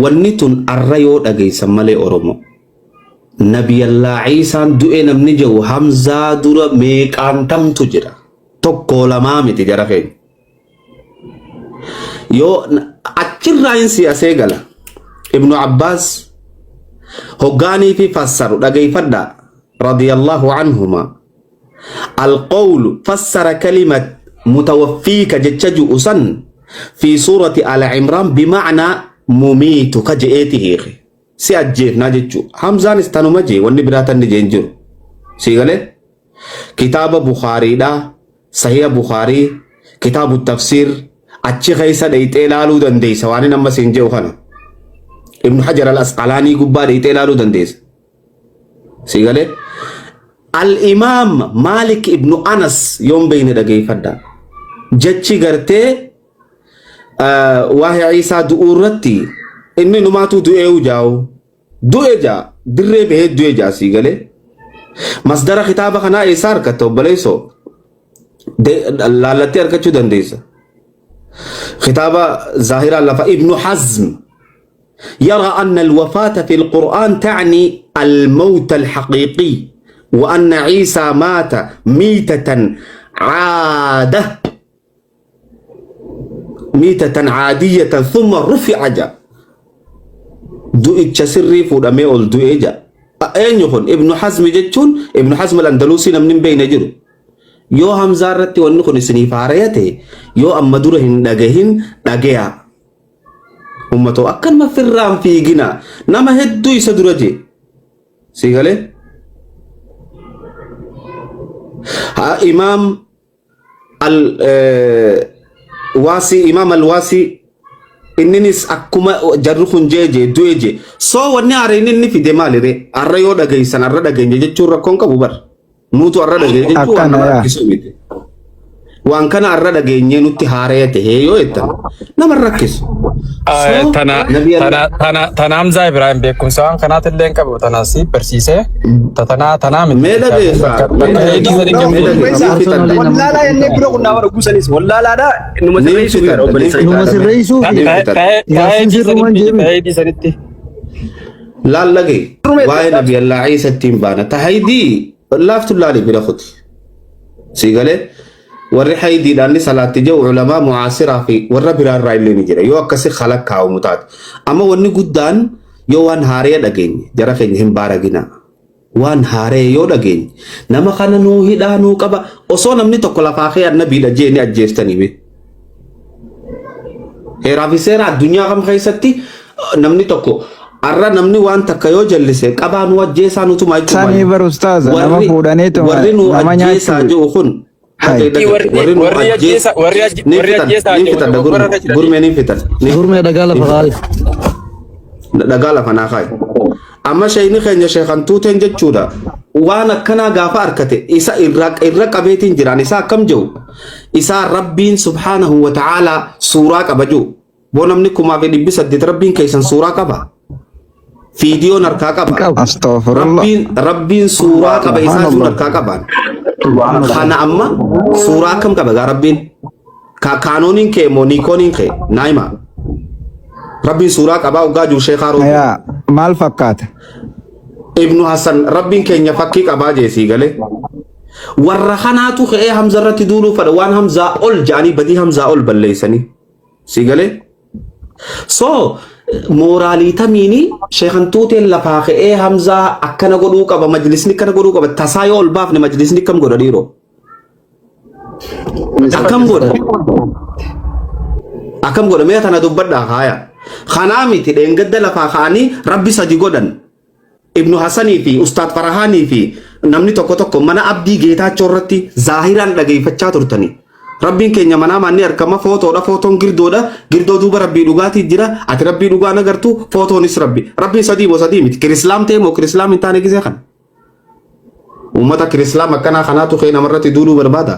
wanni tun arra yoo dhageessan malee Oromoo. Nabiyallaa Iisaan du'e namni jedhu Hamzaa dura meeqaan tamtu jira. Tokko lamaa miti jara keenya. Yoo achirraa hin siyaasee gala. Ibnu Abbaas hoggaanii fi fassaru dhageeffadhaa. Radiyallahu anhuma. Alqawlu fassara kalimat mutawaffiika jecha ju'u san fi suurati Ala Imraan bima'naa mumiituka je'eeti hiike. Si ajjeefnaa jechuu. Hamzaanis tanuma jee wanni biraa tanni jeen jiru. Sii galee? Kitaaba Bukhaariidha, Sahiha Bukhaarii, kitaabu tafsiir achi keessa dheyxee laaluu dandeessa waan inni amma siin jedhu kana. Ibnu Hajar al-Asqalaanii gubbaa dheyxee laaluu dandeessa. Sii galee? Al-Imaam Maalik ibnu Anas yoon beeyne dhageeffadha. Jechi gartee waa'ee Iisaa du'uu irratti inni numaatu du'ee jaa'u. Du'e jaa dirree bahee du'e jaa sii galee. Masdara kitaaba kanaa eessaa argatta obboleessoo? Laallattee argachuu dandeessa. Kitaaba Zaahiraa lafa Ibnu Hazm يرى أن الوفاة في القرآن تعني الموت الحقيقي وأن عيسى مات ميتة عادة ميتة عادية ثم رفع جا du'icha sirrii fuudhamee ol du'ee jaa. Eenyu kun Ibnu Hazmi jechuun Ibnu Hazm al-Andalusii namni hin beekne jiru. Yoo Hamzaa irratti wanni kun isiniif haaraya ta'e yoo amma dura hin dhagahin dhagayaa. Uummatoo akkanuma firraan fiigina nama hedduu isa dura jee. Sii galee? Haa imaam al waasii imaam al waasii inninis akkuma jarri kun jee jee du'e jee. Soo wanni haareen inni fide maali ree? Arra yoo dhageessan arra dhageenya jechuun rakkoon qabu bar. Nuutu arra dhageenya jechuun waan Akkana nama yaa. rakkisuu miti. Waan kana arra dhageenyee nutti haaree tahee yoo jettan nama hin rakkisu. So Tana nabi tana tana tana Hamzaa Ibrahim beekumsa waan kanaati illee hin qabu tana si barsiisee tanaa tanaa miti mee dhageessa bakka mee bakka heedii dhageessa sadi mee kennu. dhageessa niin fixadha Wallaalaadha jennee bira qunnaa bara guusanis wallaalaadha numa niin sirreessuuf yaada fixadha niin obboleessa Numa fixadha mee sirreessuufi. niin fixadha Ta'ee Yaasiin heedii sirrumaan sanitti jeemi. ta'ee heedii sanitti. Laal dhagahi waa'ee nabi Allah Iisatti hin baana ta haydii laaftu laali bira kuti. Sii galee warri haydiidhaan ni salaatti jedhu ulamaa mucaasiraa fi warra biraarraa illee ni jira yoo akkasi kalakkaa'amu taate. Amma wanni guddaan yoo waan haaree dhageenye jara keenya hin baaraginaa. Waan haaree yoo dhageenye nama kana nuu hidhaa nuu qaba osoo namni tokko lafaa kee annabiidha jee ni ajjeeftanii mee. Heeraa fi seera addunyaa kam keessatti namni tokko har'a namni waan takka yoo jallise qabaa nu ajjeesaa nutumaa jechuun Sanii maali? bar ustaaza nama Warri fuudhaniituma warri nu nama ajjeesaa nyaachuu. jiru kun Hai. dhagahi dhagahi Warri warri nu warri ajjeesa ajjeesa warri ni warri fitan ajjeesaa ni jiru fitan dogoggora gurme irra jiranii. gurmee ni fitan ni Gurmee dhagaa ni lafa fitan kaa'i. dhagaa lafa naa kaa'i. Amma sheeyni keenya sheekan tuuteen jechuudha. Waan akkanaa gaafa arkate isa irra irra qabeetiin jiraan isa akkam jiru isaa rabbiin subhaanahu wa ta'aalaa suuraa qaba jiru. Boo namni 1800 rabbiin keessan suuraa qaba. Fiidiyoon harkaa qaba. Qaba. Astaghfirullah. Rabbiin rabbiin suuraa qaba isaa sun Subhanallah. harkaa qabaan. Kana amma suuraa akkam qaba gaa rabbiin? Kaanooniin kee moo niikooniin kee? Naayima. Rabbiin suuraa qabaa hoggaa jiru sheekaa roobee. Yaa maal fakkaata? Ibnu Hassan rabbiin keenya fakkii qabaa jee sii galee. Warra kanaatu ka'ee Hamza irratti duuluu fedha waan Hamzaa ol ja'anii badii Hamzaa ol balleessanii. Sii galee. So mooraalii tamiini sheekan tuuteen lafaa ka'ee Hamzaa akkana godhuu qaba majlisni akkana godhuu qaba tasaa yoo ol baafne majlisni akkam godha dhiiroo. Akkam godha? Akkam godha? Mee tana dubbadhaa haaya. Kanaa miti dheengadda lafaa ka'anii rabbi sadi godhan. Ibnu Hassanii fi Ustaad Farahaanii fi namni tokko tokko mana Abdii Geetaachoo irratti zaahiraan dhageeffachaa turtanii. Rabbiin keenya manaa maanni argama footoodha footoon girdoodha girdoo duuba rabbii dhugaatii jira ati rabbii dhugaa nagartu footoonis rabbi rabbiin sadii moo sadii miti kirislaam ta'e moo kirislaam hin taane gisee kana. Uummata kirislaam akkanaa kanaatu kee namarratti duuluu barbaada.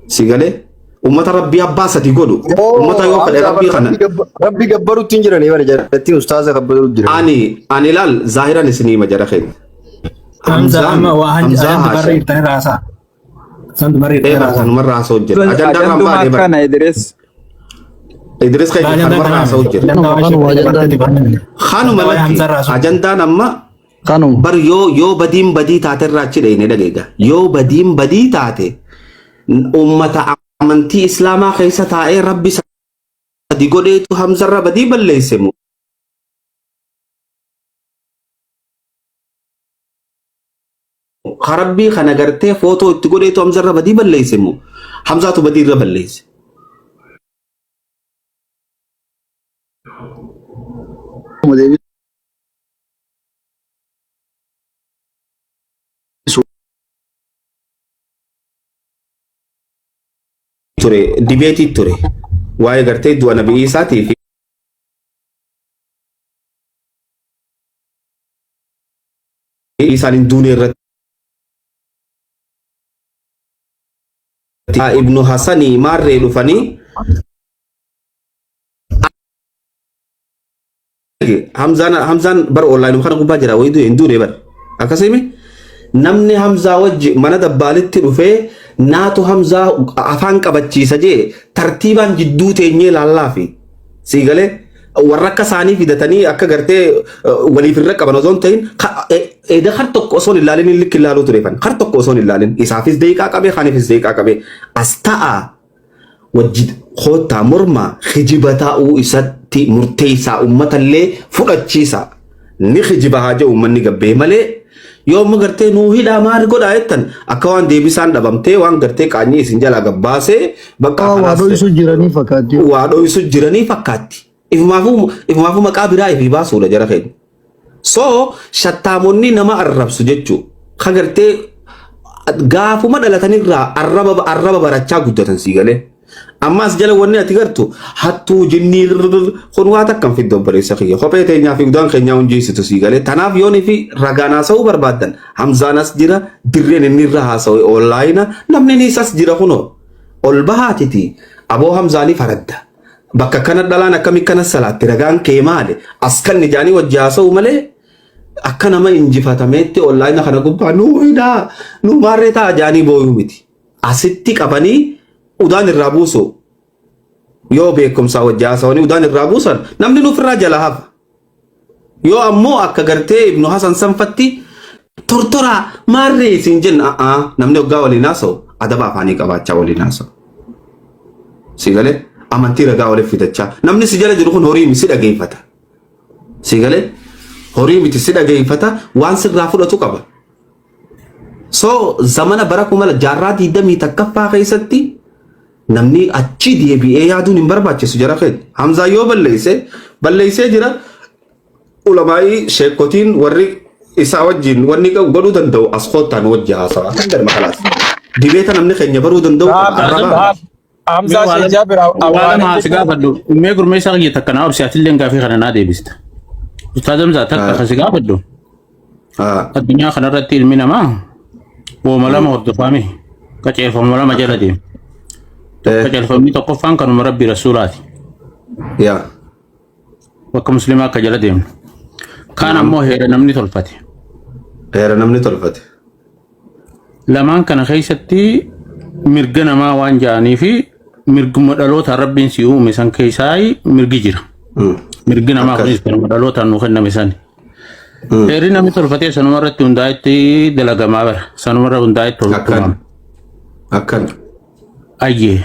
Si galee uummata rabbii abbaa sadi godhu. Uummata yoo fedhe rabbii kana. Rabbi gabbaruutti hin jiranii bara jalatti ustaaza gabbaruutti jiran. Ani ani ilaal zaahiran isinii hima jara keenya. Hamza Hamzaan amma waa Hamzaa ajanda barree Haashim. irtanii raasaa. Santu barree irtanii Eeba raasaa. kanumarraa haasa'u jira. Ajandaan Ajanduma hambaa deeman. akkana Idris. Idris keenya Ajanda kanumarraa kanaa haasa'u jira. ajanda waa Kanuma ishee ajandaan. barreetti barree. Kanuma Waa'ee lakki Hamzaa raasuu. ajandaan amma Kanuma. Bar yoo badiin badii taate irraa achi dhayne dhageega. Yoo badiin badii taate ummata amantii Islaamaa keessa taa'ee Rabbi sadi godheetu Hamzarra badii balleesse moo? Ka Rabbii kana gartee footoo itti godheetu Hamzarra badii balleesse moo? Hamzaatu badii irra balleesse. Ture dibeetii ture waa'ee gartee du'a nabi Iisaatii fi Iisaan hin duune irratti Ibnu Hasanii maarree dhufanii. Hamzaan bar online kana gubbaa jira wayii du'e hin duune bar akkasimi namni Hamzaa wajji mana dabbaalitti dhufee naatu Hamzaa afaan qabachiisa jee tartiibaan jidduu teenyee laallaafi sii galee warra akka isaanii fidatanii akka gartee waliif irra qaban osoo hin ta'in eda har tokko osoo hin ilaalin likki ilaaluu tureefan har tokko osoo hin ilaalin isaafis deeqaa qabee kaaniifis deeqaa qabee as ta'a wajji koottaa mormaa kijiba ta'uu isatti murteessaa uummatallee fudhachiisa. Ni kijiba haa jedhu uummanni gabbee malee yoo amma gartee nuu hidhaa maal godhaa jettan akka waan deebisaan dhabamtee waan gartee qaanyii isin jalaa gabbaasee bakka Waa kanaas dho'isu jiranii fakkaatti. waa dho'isu jiranii fakkaatti. Ifumaafuu maqaa biraa ifii baasuudha jara keenya. So shattaamonni nama arrabsu jechuu ka gartee gaafuma dhalatanirraa arraba barachaa guddatan sii galee. Ammas jala wanni ati gartu hattuu jinnii kun waa takka hin fiddu obboleessa kiyya. Kophee teenyaa fi udaan keenyaa hunjeessitu sii galee. Tanaaf yoonii fi ragaan haasa'uu barbaaddan Hamzaan as jira dirreen inni irra haasa'u onlaayina namni as jira kunoo ol bahaatiti aboo Hamzaanii faradda. Bakka kana dhalaan akkami kana salaatti ragaan kee maali? As kan ijaanii wajji haasa'u malee akka nama injifatameetti onlaayina kana gubbaa nuu hidhaa nuu maarree ta'a jaanii booyuu miti. Asitti qabanii udaan irraa buusu yoo beekumsaa wajji haasa'anii udaan irraa buusan namni nuuf irraa jala hafa. Yoo ammoo akka gartee Ibnu Hasan sanfatti tortoraa maarree isin jenna a'aa namni hoggaa waliin haasa'u adaba afaanii qabaachaa waliin haasa'u. Si galee amantii ragaa waliif fidachaa namni si jala jiru kun horii si dhageeffata. Si galee horii miti si dhageeffata waan sirraa fudhatu qaba. So zamana bara kuma jaarraa 21ffaa keessatti namni achi deebi'ee yaaduun hin barbaachisu jara keenya. Hamzaa yoo balleesse balleessee jira ulamaa'ii sheekotiin warri isaa wajjin wanni godhuu danda'u as koottaan wajji haasawa. Kan galma kalaas. Dibeeta namni keenya baruu danda'u qaba. Arrabaa. Hamzaa Sheekh Jaabir Waa lama si gaafadhu. Mee gurmeessaa kiyya takka naa obsi atillee gaafii kana naa deebista. Ustaaz Hamzaa takka kan si gaafadhu. Addunyaa kanarratti ilmi namaa wooma lama hordofaame qaceelfama lama jala deema. Qaceelfamni tokkoffaan kanuma Rabbi Rasuulaati. Yaa. Bakka musliimaa akka jala deemnu. Kaan ammoo heera namni tolfate. Heera namni tolfate. Lamaan kana keessatti mirga namaa waan ja'anii fi mirguma dhalootaan Rabbiin si uume san keessaa mirgi jira. Mirgi namaa kunis kanuma dhalootaan nuu kenname sani. Heerri namni tolfatee sanuma irratti hundaa'etti dalagamaa bara. Sanuma irra hundaa'etti tolfama. Akkana. Ayyee.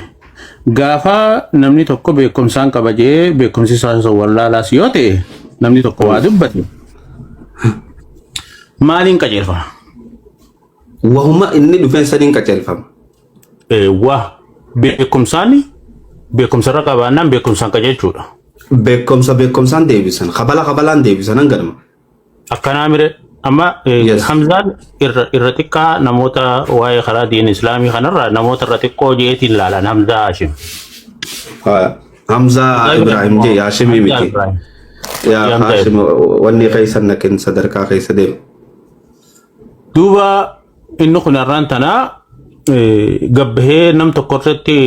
Gaafa namni tokko beekumsaan qaba jee beekumsi isaa osoo wallaalaas yoo ta'e namni tokko waa dubbate maaliin qajeelfama? Wahuma inni dhufeen saniin qajeelfama. Waa beekumsaan beekumsarra qabaannaan beekumsaan qajeelchuudha. Beekumsa beekumsaan deebisan kabala kabalaan deebisan hanganuma. Akkanaa mire amma Hamzaan irra xiqqaa namoota waa'ee karaa diin islaamii kanarraa namoota irra xiqqoo jeetiin ilaalan Hamzaa Hashim. Hamzaa Ibrahim jee Hashimii miti. Yaa Hashim wanni keessa naqin sadarkaa keessa deemu. Duuba inni kun har'aan tanaa gabbahee nam tokko irratti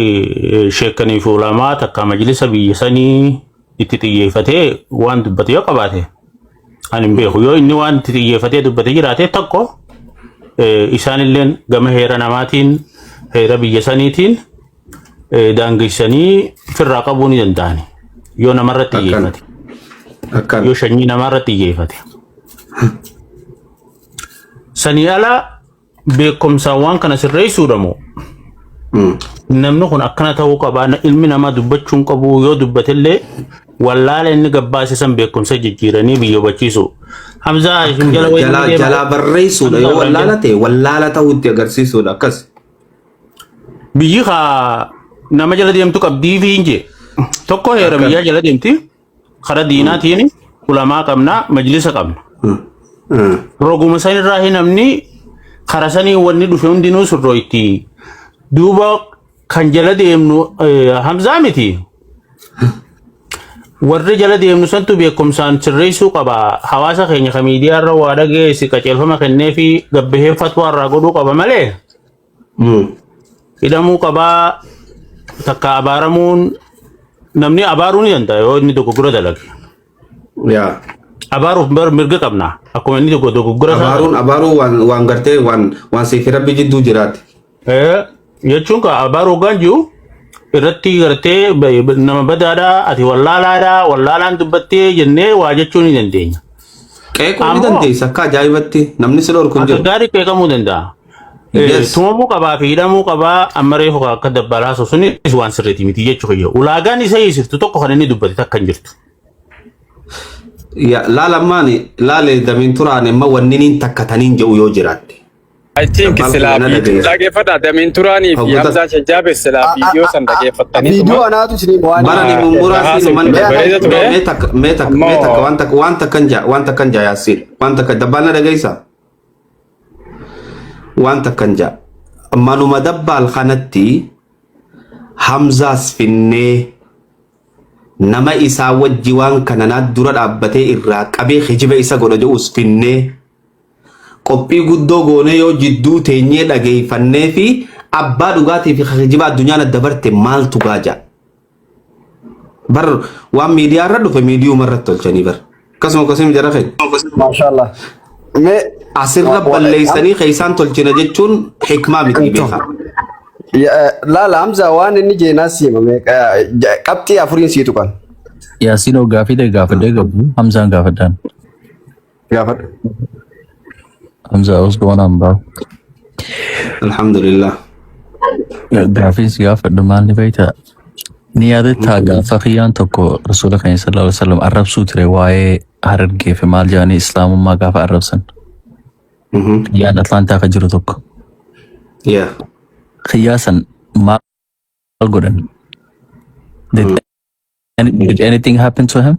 sheekanii fi ulamaa takka majlisa biyya sanii itti xiyyeeffatee waan dubbate yoo qabaate ani hin beeku. Yoo inni waan itti xiyyeeffatee dubbate jiraate tokko isaanilleen gama heera namaatiin heera biyya saniitiin daangessanii firraa qabuu ni danda'ani. Yoo namarratti xiyyeeffate. Yoo sanyii namaarratti xiyyeeffate. Sanii ala beekumsaan waan kana sirreessuudha moo? Namni kun akkana ta'uu qaba. Ilmi namaa dubbachuu hin qabu yoo dubbatellee wallaala inni gabbaase san beekumsa jijjiiranii biyya hubachiisu. Hamzaa Hashim jala wayii Jalaa deema. jalaa barreessuudha Hamzaa yoo Ibrahim wallaala jala. ta'e wallaala ta'uutti agarsiisuudha akkas. Biyyi kaa nama jala deemtu qabdii fi hin jee. Tokko heera Akkam. biyyaa jala deemti. Kara diinaatiin ulamaa qabna, majlisa qabna. Roguma san irraa hin namni kara sanii wanni dhufe hundinuu sirroo itti. Duuba kan jala deemnu Hamzaa miti. Warri jala deemnu santu beekumsaan sirreessuu qaba. Hawaasa keenya kan miidiyaa irra waa dhageessi qajeelfama kennee fi gabbahee fatwaa irraa godhuu qaba malee. Hidhamuu qabaa takka abaaramuun namni abaaruu ni danda'a yoo inni dogoggora dalage. Yaa. Abaaruuf mirga qabna. Akkuma inni tokko dogoggora isaa Abaaruun abaaruu waan waan gartee waan waan siif rabbi jidduu jiraate. Jechuun ka abaaruu hoggaan jiru irratti gartee nama badaadhaa ati wallaalaadhaa wallaalaan dubbattee jennee waa jechuu ni dandeenya. Qeequu ni Ammoo dandeessa akka ajaa'ibatti namni si dhorku hin akka jiru. gaarii qeeqamuu danda'a. Yes. Tumamuu qabaa fi hidhamuu qabaa amma reefu akka dabbalaa sunis waan sirriiti miti jechuu kiyya. Ulaagaan isa hiisiftu tokko kan inni dubbate takka hin jirtu. Ya, laala ammaani laale damiin turaan imma wanni niin takka taniin jedhu yoo jiraatte. I think Dabbaal silaa kiyya na viidiyoo dhageessa. dhageeffadha. Damiin Turaanii fi Hoggoota Hamzaa Shajjaabe silaa viidiyoo san dhageeffattanii Viidiyoo tuma anaatu isinii waan bara ni mummuraa irraa siin man haasofte bareeda ture. mee takka mee takka mee takka Ammoo waan takka waan takkan jaa waan takkan jaa yaasiin waan takka dabbaal na dhageessa waan takkan jaa manuma dabbaal kanatti Hamzaas finnee nama isaa wajji waan kana naa dura dhaabbatee irraa qabee kijiba isa godha jedhus finnee qophii guddoo goonee yoo jidduu teenyee dhageeffannee fi abbaa dhugaatii fi kijiba addunyaan adda barte maaltu gaaja. Bar waan miidiyaa irra dhufe miidiyuma irratti tolchanii bar. Akkasuma akkasuma jara keenya. Maashaallah. Mee Asirra balleessanii keessaan tolchina jechuun hikmaa miti beekaa. Laala Hamza waan inni jeenaa siima qabxii afuriin sii tuqan. Yaasiin gaafii ta'e gaafadhee qabu Hamzaan gaafadhaan. Gaafadhu. Hamza what's going on bro? Alhamdulillah. Gaafiin si gaafadhu maal ni beektaa? Ni yaadataa gaafa kiyyaan tokko rasuula keenya sallallahu alaihi wasallam arrabsuu ture waa'ee harargee fi maal jedhanii islaamummaa gaafa arrabsan. Kiyyaan Atlaantaa kan jiru tokko. Yeah. Kiyyaa san maal godhan? Did anything happen to him?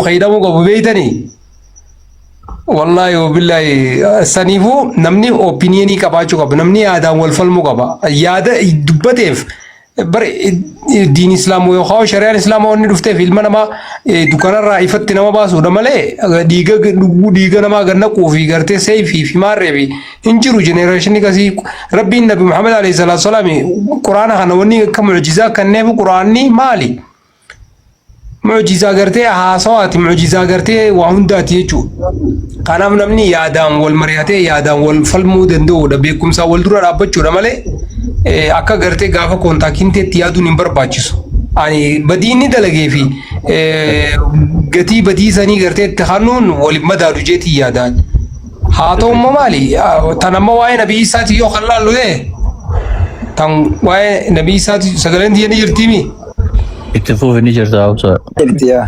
Fayyadamuu qabu beeytanii? Wallaahi wabillaahi saniifuu namni opinion qabaachuu qaba. Namni yaadaan wal falmuu qaba. Yaada dubbateef bar diin islaamoo yookaan shari'aan islaamaa wanni dhufteef ilma namaa dukkanarraa ifatti nama baasuudha malee dhiiga dhuguu dhiiga namaa gad naquu fi gartee seeyfii fi maarree fi hin jiru jenereeshinii kasii rabbiin nabi Muhammad alayhi salaatu salaam quraana kana wanni akka mucjizaa kenneef quraanni maali? Mucjizaa gartee haasawaati mucjizaa gartee waa hundaati jechuudha. Kanaaf namni yaadaan wal mari'atee yaadaan wal falmuu danda'uudha beekumsaan wal dura dhaabbachuudha malee akka gartee gaafa kontaakinteetti yaaduun hin barbaachisu. Ani badii inni dalagee fi gatii badii sanii gartee itti kennuun wal hin madaalu jeetii yaadaan. Haa ta'u immoo maali tan amma waa'ee nabii isaati yoo kan laallu ta'e tan waa'ee nabii isaati sagaleen tiyya ni jirtiimi. Itti fufi ni jirta obsa. Jirti yaa.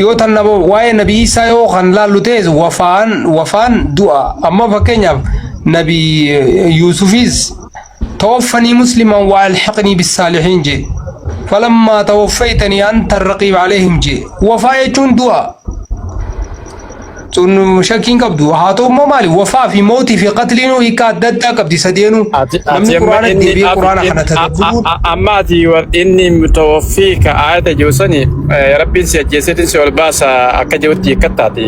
Yoo tan nama waa'ee nabii isaa yoo kan laallu ta'es wafaan wafaan du'a amma fakkeenyaaf nabii Yuusufis tawaffanii musliman wa alhiqnii bissaalihiin jee falammaa tawaffaytanii anta raqiib alayhim jee wafaa jechuun du'a Sun shakkiin qabdu. Haa ta'u immoo maali? Wafaa fi mootii fi qatliinuu hiika adda addaa qabdi sadeenuu. Ati Namni ati amma quraana inni deebi'ee quraana kana tadabburuun amma ati inni mutawaffiika aayata jiru sani rabbiin si ajjeeseetiin si ol baasa akka jirutti hiikkattaati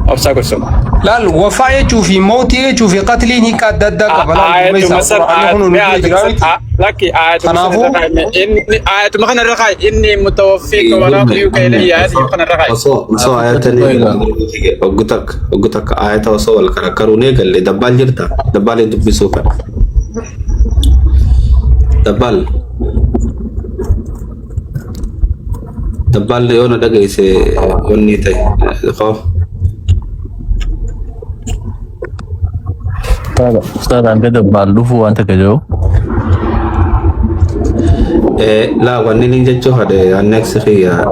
obsaa gorsuma. Laal wafaa jechuu fi mootii jechuu fi qatliin hiika adda addaa qaba. Laal duuba Aayatuma isaa san quraanni kun nu bira jira miti. lakki aayatuma san Kanaafuu irra kaa'e inni aayatuma kana irra kaa'e inni mutawaffiika walaa tuyuka ilayhi aayatuma kana irra kaa'e. Osoo osoo ayatanii oggu takka oggu takka ayata osoo wal karakkaruun eegalle dabbaal jirta dabbaalee dubbisuu fedha. Dabbaal. Dabbaallee yoo na dhageesse wanni ta'e koo. Ustaad hanga dabbaal dhufu waan takka jiru. Laa wanni niin jechuu fadhe annex kiyya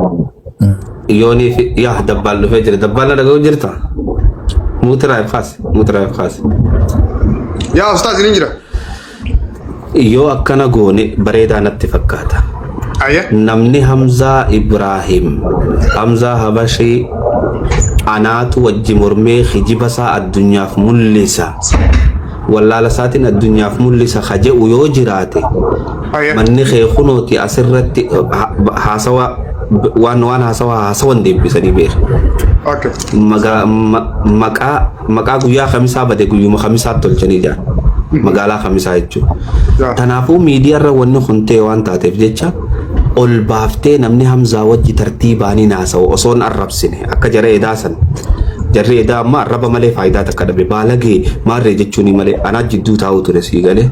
yoonii fi yaa dabbaal dhufee jira. Dabbaal na dhaga'u jirta? Muutiraaf kaase muutiraaf kaase. Yaa ustaaz ni jira. Yoo akkana goone bareedaa natti fakkaata. Namni Hamzaa Ibraahim, Hamzaa Habashii anaatu wajji mormee kijiba isaa addunyaaf mul'isa. Wallaala isaatiin addunyaaf mul'isa ka je'u yoo jiraate manni kee kunooti asirratti haasawa waan waan haasawa haasawan deebisanii beeku. Maqaa maqaa guyyaa kamisaa bade guyyuma kamisaa tolchanii jiran. Magaalaa kamisaa jechuudha. Kanaafuu miidiyaarra wanni kun ta'e waan taateef jecha ol baaftee namni Hamzaa wajji tartiibaanii haasa'u osoo hin arrabsine akka jara edaa san. Jarri edaa amma arraba malee faayidaa takka dhabe baalagee maarree jechuuni malee anaa jidduu taa'u ture sii galee.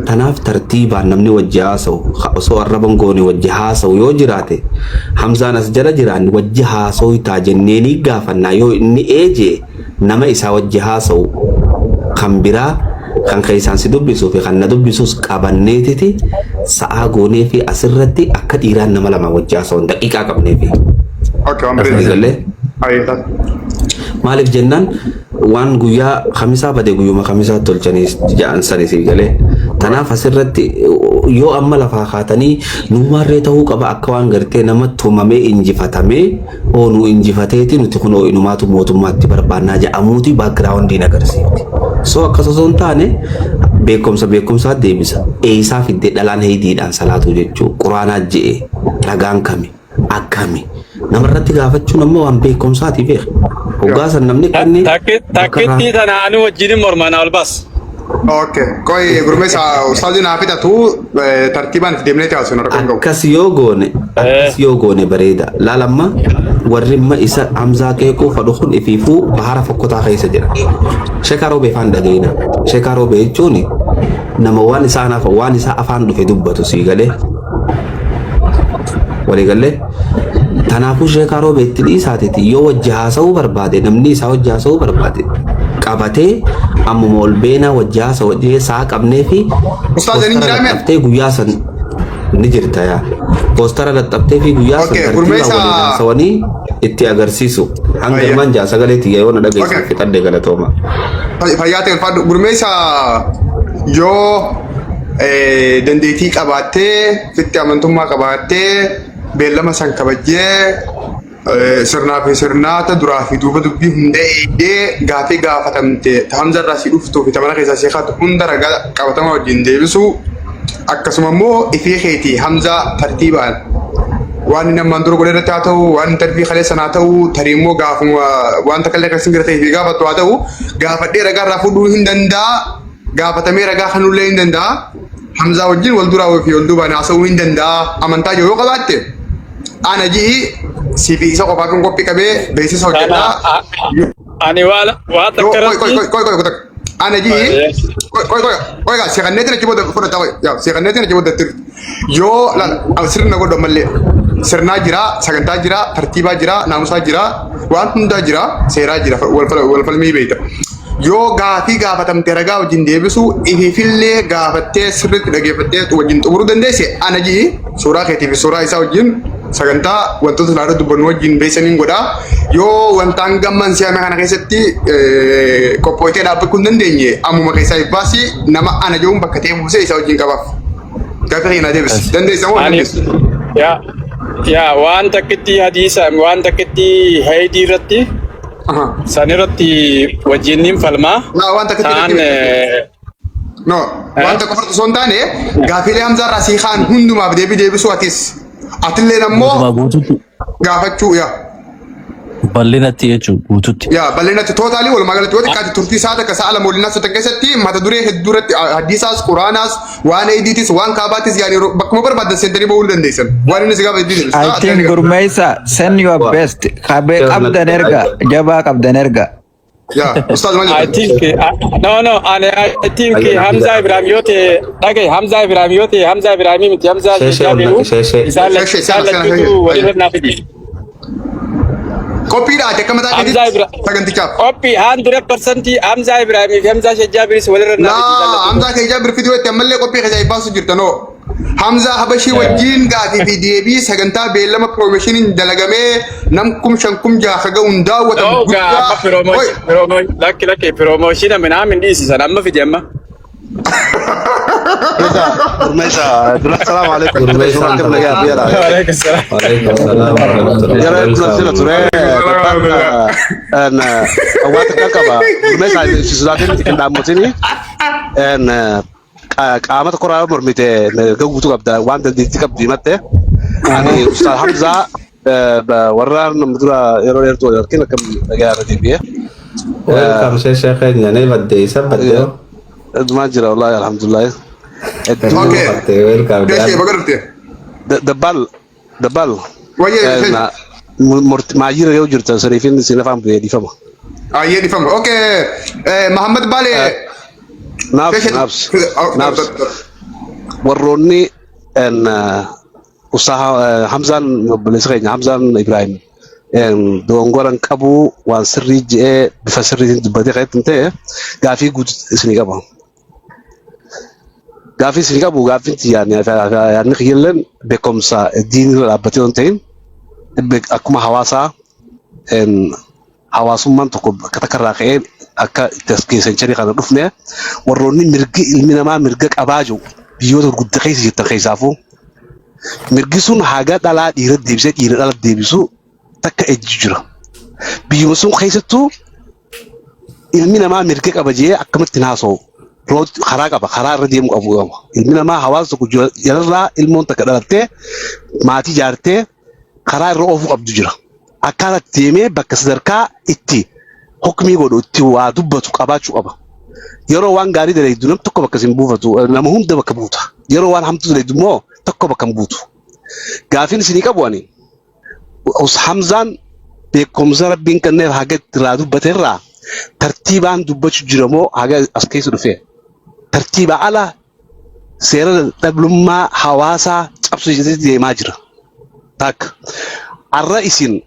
Tanaaf tartiibaan namni wajji haasa'u osoo arraban goone wajji haasa'u yoo jiraate Hamzaan as jala jiraan wajji haasa'u taa jenneenii gaafannaa yoo inni eejee nama isaa wajji haasa'u kan biraa kan keessaan si dubbisuu fi kan na dubbisus qabanneetiti sa'aa goonee fi asirratti akka dhiiraan nama lama wajji haasa'uun daqiiqaa qabnee fi. Okay, waan bareedaa. Galee. Maaliif jennaan waan guyyaa kamisaa bade guyyuma kamisaa tolchanii ja'an sani sii galee. Tanaaf asirratti yoo amma lafaa kaatanii nuumaarree ta'uu qaba akka waan gartee nama tumamee injifatamee oo nu injifateeti nuti kunoo inumaatu mootummaatti barbaannaa jedhamuuti backgroundiin agarsiifti. So akkas osoo hin taane beekumsa beekumsaa deebisa. Eeysaa fiddee dhalaan heeydiidhaan salaatu jechuu quraanaa je'e ragaan kami akkami namarratti gaafachuun ammoo waan beekumsaati beeka. Hoggaa san namni kanni Takkittii tana ani wajjin mormaan ol baas. Okay. Koi gurmeessa ustaazi naa fixatu tartiibaan itti deemnee taasisnu rakkoon qabu. Akkas yoo goone bareeda. Laalamma warri imma isa Hamzaa qeequu fadhu kun ifiifuu bahara fokkotaa keessa jira. Sheekaa Roobee faan dhagayina. Sheekaa Roobee jechuun nama waan isaa afaan dhufe dubbatu sii galee. Walii galee. Kanaafuu Sheekaa Roobee itti dhiisaatiti yoo wajji haasa'uu barbaade namni isaa wajji haasa'uu barbaade qabatee ammuma ol beenaa wajji haasa'u jee saa qabnee fi Ustaaz ni poostara jira laxxaftee guyyaa san ni jirta yaa. Poostara laxxaftee fi guyyaa san Okay, tartiibaa gurmeessa- waliin haasawanii itti agarsiisu. Hanga ilmaan jaa sagalee tiyya yoo na dhageessan fixadhee galatooma. Fayyaa ta'e ulfaadhu. Gurmeessa yoo dandeettii qabaattee fitti amantummaa qabaattee beellama san kabajjee sirnaa fi sirnaata duraa fi duuba dubbii hunda eegdee gaafii gaafatamte Hamza irraa si dhuftuu fi tamana keessaa si kaatu hunda ragaa qabatama wajjin deebisu akkasuma immoo ifii keetii Hamza tartiibaan waan inni ammaan dura godhe irratti haa ta'u waan interview kaleessan haa ta'u tarii immoo gaafuma waan takka illee akkasiin gara ta'ee fi gaafattu haa ta'u gaafadhee ragaa irraa fuudhuu hin danda'a gaafatamee ragaa kanullee hin danda'a Hamzaa wajjin wal duraa fi wal duubaan haasa'uu hin danda'a amantaa jiru yoo qabaatte ana ji'i si fi isa qofaaf hin qophii qabee beeksisa hojjedhaa. Ani waa waa takka Qoy qoy irratti qoy qoy qoy ana ji'i qoy qoy qoy qoy gaa seeqanneetiin achi booda fudhata qoy yaa seeqanneetiin achi booda yoo laal sirna godhu ammallee sirnaa jira sagantaa jira tartiibaa jira naamusaa jira waan hundaa jira seeraa jira wal falmii beeyta. Yoo gaafii gaafatamte ragaa wajjin deebisu ifiifillee gaafattee sirriitti dhageeffattee wajjin xumuruu dandeesse ana ji'i suuraa keetii fi suuraa isaa wajjin sagantaa wantoota silaa dubbannu wajjin beeksaniin godhaa. Yoo wantaan gamman si'ame kana keessatti qophooytee dhaabbachuu hin dandeenye ammuma keessaa ibbaasi nama ana jedhuun bakka ta'e buusee isaa wajjin qabaaf. Gaaffii keenya naa deebisi. Dandeessa moo hin dandeessu? Yaa yaa waan takkitti hadiisa waan takkitti haydii irratti san irratti wajjin falmaa. Waan takkitti Taan No, waan tokko farda osoo hin taane gaafiilee Hamzaa irraa sii kaan hundumaaf deebii deebisuu atis. Atilleen ammoo Guututti gaafachuu yaa. bal'inatti jechuudha guututti. Yaa bal'inatti totally walumaa galatti yoo xiqqaate turtii isaa takka sa'a 2 waliin haasoftan keessatti mata duree hedduu irratti hadiisaas quraanaas waan eediitis waan kaabaattis yaani bakkuma barbaadan seentanii bahuu dandeessan. Waan inni si gaafa hedduu I think Gurmeessa send your best. Qabee qabdan erga jabaa qabdan erga. Yaa ustaaz maal I jettan? think no no ani I think Ayyana Hamza fida. Ibrahim yoo ta'e dhagaye Hamza Ibrahim yoo ta'e Hamza Ibrahim miti Hamza Sheeshee ol Jaabiru naqi sheeshee. isaan Sheeshee isaan sena sena lachuutu sheeshee. walirra naa fidi. Qophiidha ati akka mataa Hamza keetitti Ibrahim sagantichaaf. qophii 100% Hamza Ibrahim fi Hamza Jaabiris walirra naa fidi isaan Laa lachuutu. Hamzaa kee Jaabir fiduu itti ammallee qophii keessaa baasu jirtanoo. Hamzaa Habashii wajjin gaafii fi deebii sagantaa beellama promoshiniin dalagamee nam 5000 6000 haga hun daawwatamu No gaa guddaa. amma Oi promotion lakki lakki promotion minaamin dhiisisan amma fidi amma. Gurmeessa dura salaamu alaikum. Gurmeessaan Akkam nagaa fi yala. Waalaikum salaam. Waalaikum salaam warahmatullahi Jara kun sila Welcome. ture dabbaan waan takka qaba. Gurmeessa si sodaatin hin dhaammatini. Qaama tokko irraa mormite mirga guutuu qabda waan dandeettii qabdu himatte. Ani Ustaaz Hamzaa warra nama dura yeroo dheertuu wal argin akkam nagaa irra deebi'ee. Welcome sheeshee keenya ni badde isa badde. Maal jira wallahi alhamdulillah. Hedduu Okay. Badde welcome Sheeshee dad. baga dhufte. Dabbal dabbal Wayyee sheeshee. maayira yoo jirtan saniifin isin afaan bu'ee dhiifama. Ayyee dhifama. Okay. Mahammad Baalee. Naafs Sheeshee. naafs naafs warroonni Ustaaz Hamzaan obboleessa keenya Hamzaan Ibrahim dogongoran qabu waan sirrii je'ee bifa sirriitiin dubbatee kan ittiin ta'e gaafii guutuu isinii qaba. Gaafii isinii qabu gaaffiin yaadni kiyyalleen beekumsa diinirra dhaabbatee yoo hin ta'in akkuma hawaasaa hawaasummaan tokko bakka takka irraa ka'ee akka itti as geessan jedhee kana dhufne warroonni mirgi ilmi namaa mirga qabaa jiru biyyoota gurguddaa keessa jirtan keessaafuu mirgi sun haga dhalaa dhiira deebisee dhiira dhala deebisu takka ejju jira. Biyyuma sun keessattuu ilmi namaa mirga qaba jee akkamitti hin haasa'u. Karaa qaba karaa irra deemu qabu qaba. Ilmi namaa hawaasa tokko jalarraa ilmoon takka dhalattee maatii ijaartee karaa irra oofuu qabdu jira. Akkaataa itti deemee bakka sadarkaa itti hukmii godhu itti waa dubbatu qabaachuu qaba. Yeroo waan gaarii dalagdu nam tokko bakka sin buufatu nama hunda bakka buuta. Yeroo waan hamtuu dalagdu immoo tokko bakka hin buutu. Gaafiin isinii qabu ani Hamzaan beekumsa rabbiin kenneef haga irraa dubbate irraa tartiibaan dubbachuu jira moo haga as keessa dhufe tartiiba ala seera dhablummaa hawaasaa cabsu jedhee deemaa jira. Takka arra isin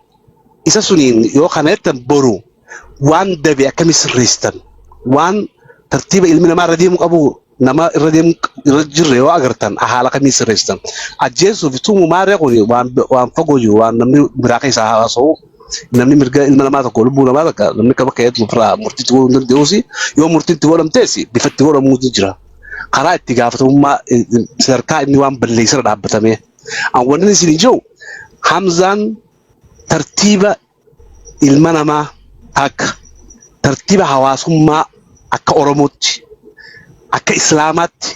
isa suniin yoo kana jettan boru waan dabe akkamii sirreessitan waan tartiiba ilmi namaa irra deemu qabu nama irra deemu irra jirre yoo agartan haala kamii sirreessitan ajjeesuu fi tumuu maarree kun waan fagoo jiru waan namni biraa keessaa haasa'u namni mirga ilma namaa tokko lubbuu namaa takka namni akka bakka eetu ofirraa murtiitti godhuu hin danda'uus yoo murtiitti godhamtees bifa itti godhamuutu jira karaa itti gaafatamummaa sadarkaa inni waan balleessirra dhaabbatame wanni isin jiru Hamzaan tartiiba ilma namaa akka tartiiba hawaasummaa akka Oromootti akka Islaamaatti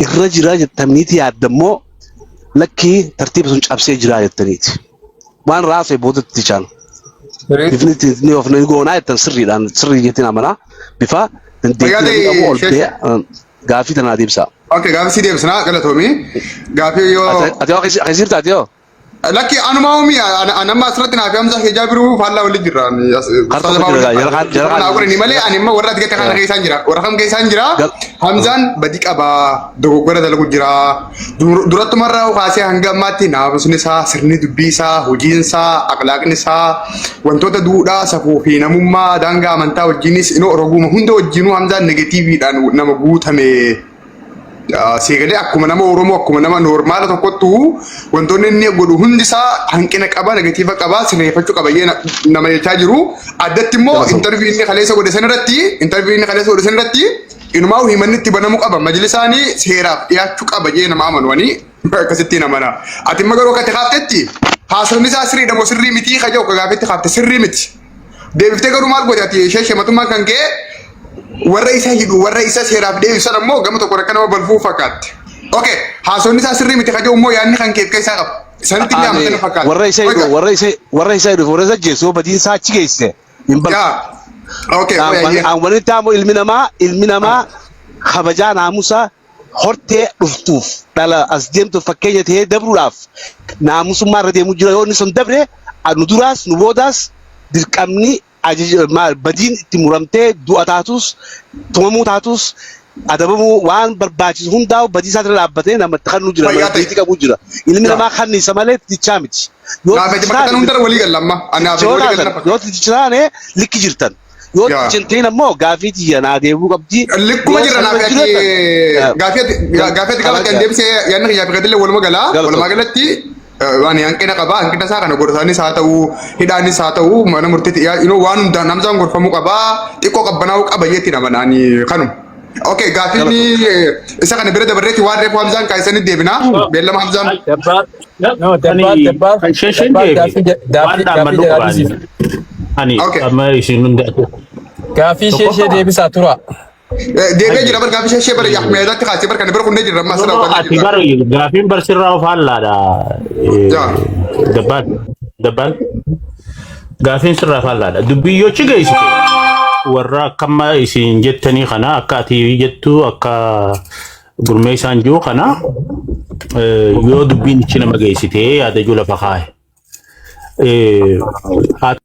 irra jira jettaniiti yaadda immoo lakkii tartiiba sun cabsee jira jettaniiti. Waan raasee boodatti caalu. Bifni ittiin of goonaa jettan sirriidhaan sirrii jettiin amanaa bifa dandeettii namni qabu ol ba'ee gaafii tanaa deebisa. Okay, gaafii si deebisnaa galatoomii. Gaafii yoo. Ati yoo akkasii ati yoo. Lakki anuma uumi anamma asirratti naaf Hamza hijaa biruu faallaa waliin jirra. Jara godhani malee ani immoo warra ati gatte kana keessaan jira. Warra kam keessaan jira. Hamzaan badii qabaa dogoggora dalagu jira. Durattumarraa kaasee hanga ammaatti naamusni isaa sirni dubbii isaa hojiin isaa akhlaaqni isaa wantoota duudhaa safuu fi namummaa daangaa amantaa wajjinis inoo roguma hunda wajjinuu Hamzaan negatiiviidhaan nama guutame. Seegalee akkuma nama Oromoo akkuma nama noormaala tokkottu wantoonni inni godhu hundi isaa hanqina qaba negatiiva qaba sirreeffachuu qaba jee nama jechaa jiru. Addatti immoo intarviyuu inni kaleessa godhe san irratti intarviyuu inni kaleessa godhe san irratti inumaa himanni itti banamuu qaba majlisaanii seeraaf dhiyaachuu qaba jee nama amanu ani akkasittiin amana. Ati immoo garuu akka itti kaaftetti haasofni isaa sirriidha moo sirrii mitii kaja akka gaafetti kaafte sirrii miti. Deebiftee garuu maal goote ati ishee shematummaan kan ka'e warra isa hidhu warra isa seeraaf deebisan ammoo gama tokko akka nama balfuu fakkaatti. Okay, haasofni isaa sirrii miti kaja'u immoo yaadni kan keef keessaa qaba. Isanitti illee amantan fakkaata. Warra isa hidhu warra isa hidhu warra isa ajjeesu yoo badiin isaa achi geesse hin balfu. Okay, Wanni taamu ilmi namaa kabajaa naamusa hortee dhuftuuf dhala as deemtuuf fakkeenya ta'ee dabruudhaaf naamusummaa irra deemu jira yoo inni sun dabre nu duraas nu boodaas dirqamni Ajaja maal badiin itti muramtee du'a taatus tumamuu taatus adabamuu waan barbaachisu hundaa'u badii isaatti dhaabbatee namatti kannuu jira Fayyaa ta'e. mana qabu jira. Ilmi namaa kan isa malee tichaa miti. Yoo Naaf ati bakka tan hundarra walii galla amma. Ani naaf yoo walii galla. taatan yoo taane likki jirtan. Yoo tichinteen ammoo gaafii tiyya naa deebuu qabdi. Likkuma jirra naaf ati gaafii ati gaafii ati gaafatte an deebisee yaadni kiyyaa fi keetillee waluma galaa. Walumaa galatti waan hanqina qaba hanqina isaa kana gorsaanis haa ta'u hidhaanis haa ta'u mana murtiitti dhiyaa waan hundaan Hamzaan gorfamuu qaba xiqqoo qabbanaa'uu qaba jeetti nama naani kanuma. Okay gaafiin isa kana bira dabarreetti waan reefu Hamzaan kaasanii deebina beellama Hamzaan. No, dabbaal dabbaal Kan isheen deebi waan dhaammadhu qabaani. Ani amma isin hundaatu. Gaafii ishee ishee deebisaa tura. Deebi'ee jira bar gaafii ishee ishee bara Ahmeedatti kaasee bar kana bira kunnee jirra amma asirraa No, ati bar gaafiin barsirraa of haallaadha. Dabbaal dabbaal gaafiin sirraa of haallaadha. Dubbii yoo achi geessite warra akkamma isin jettanii kana akka ati jettu akka gurmee isaan jiru kana yoo dubbiin ichi nama geessite yaada jiru lafa kaa'e. Haa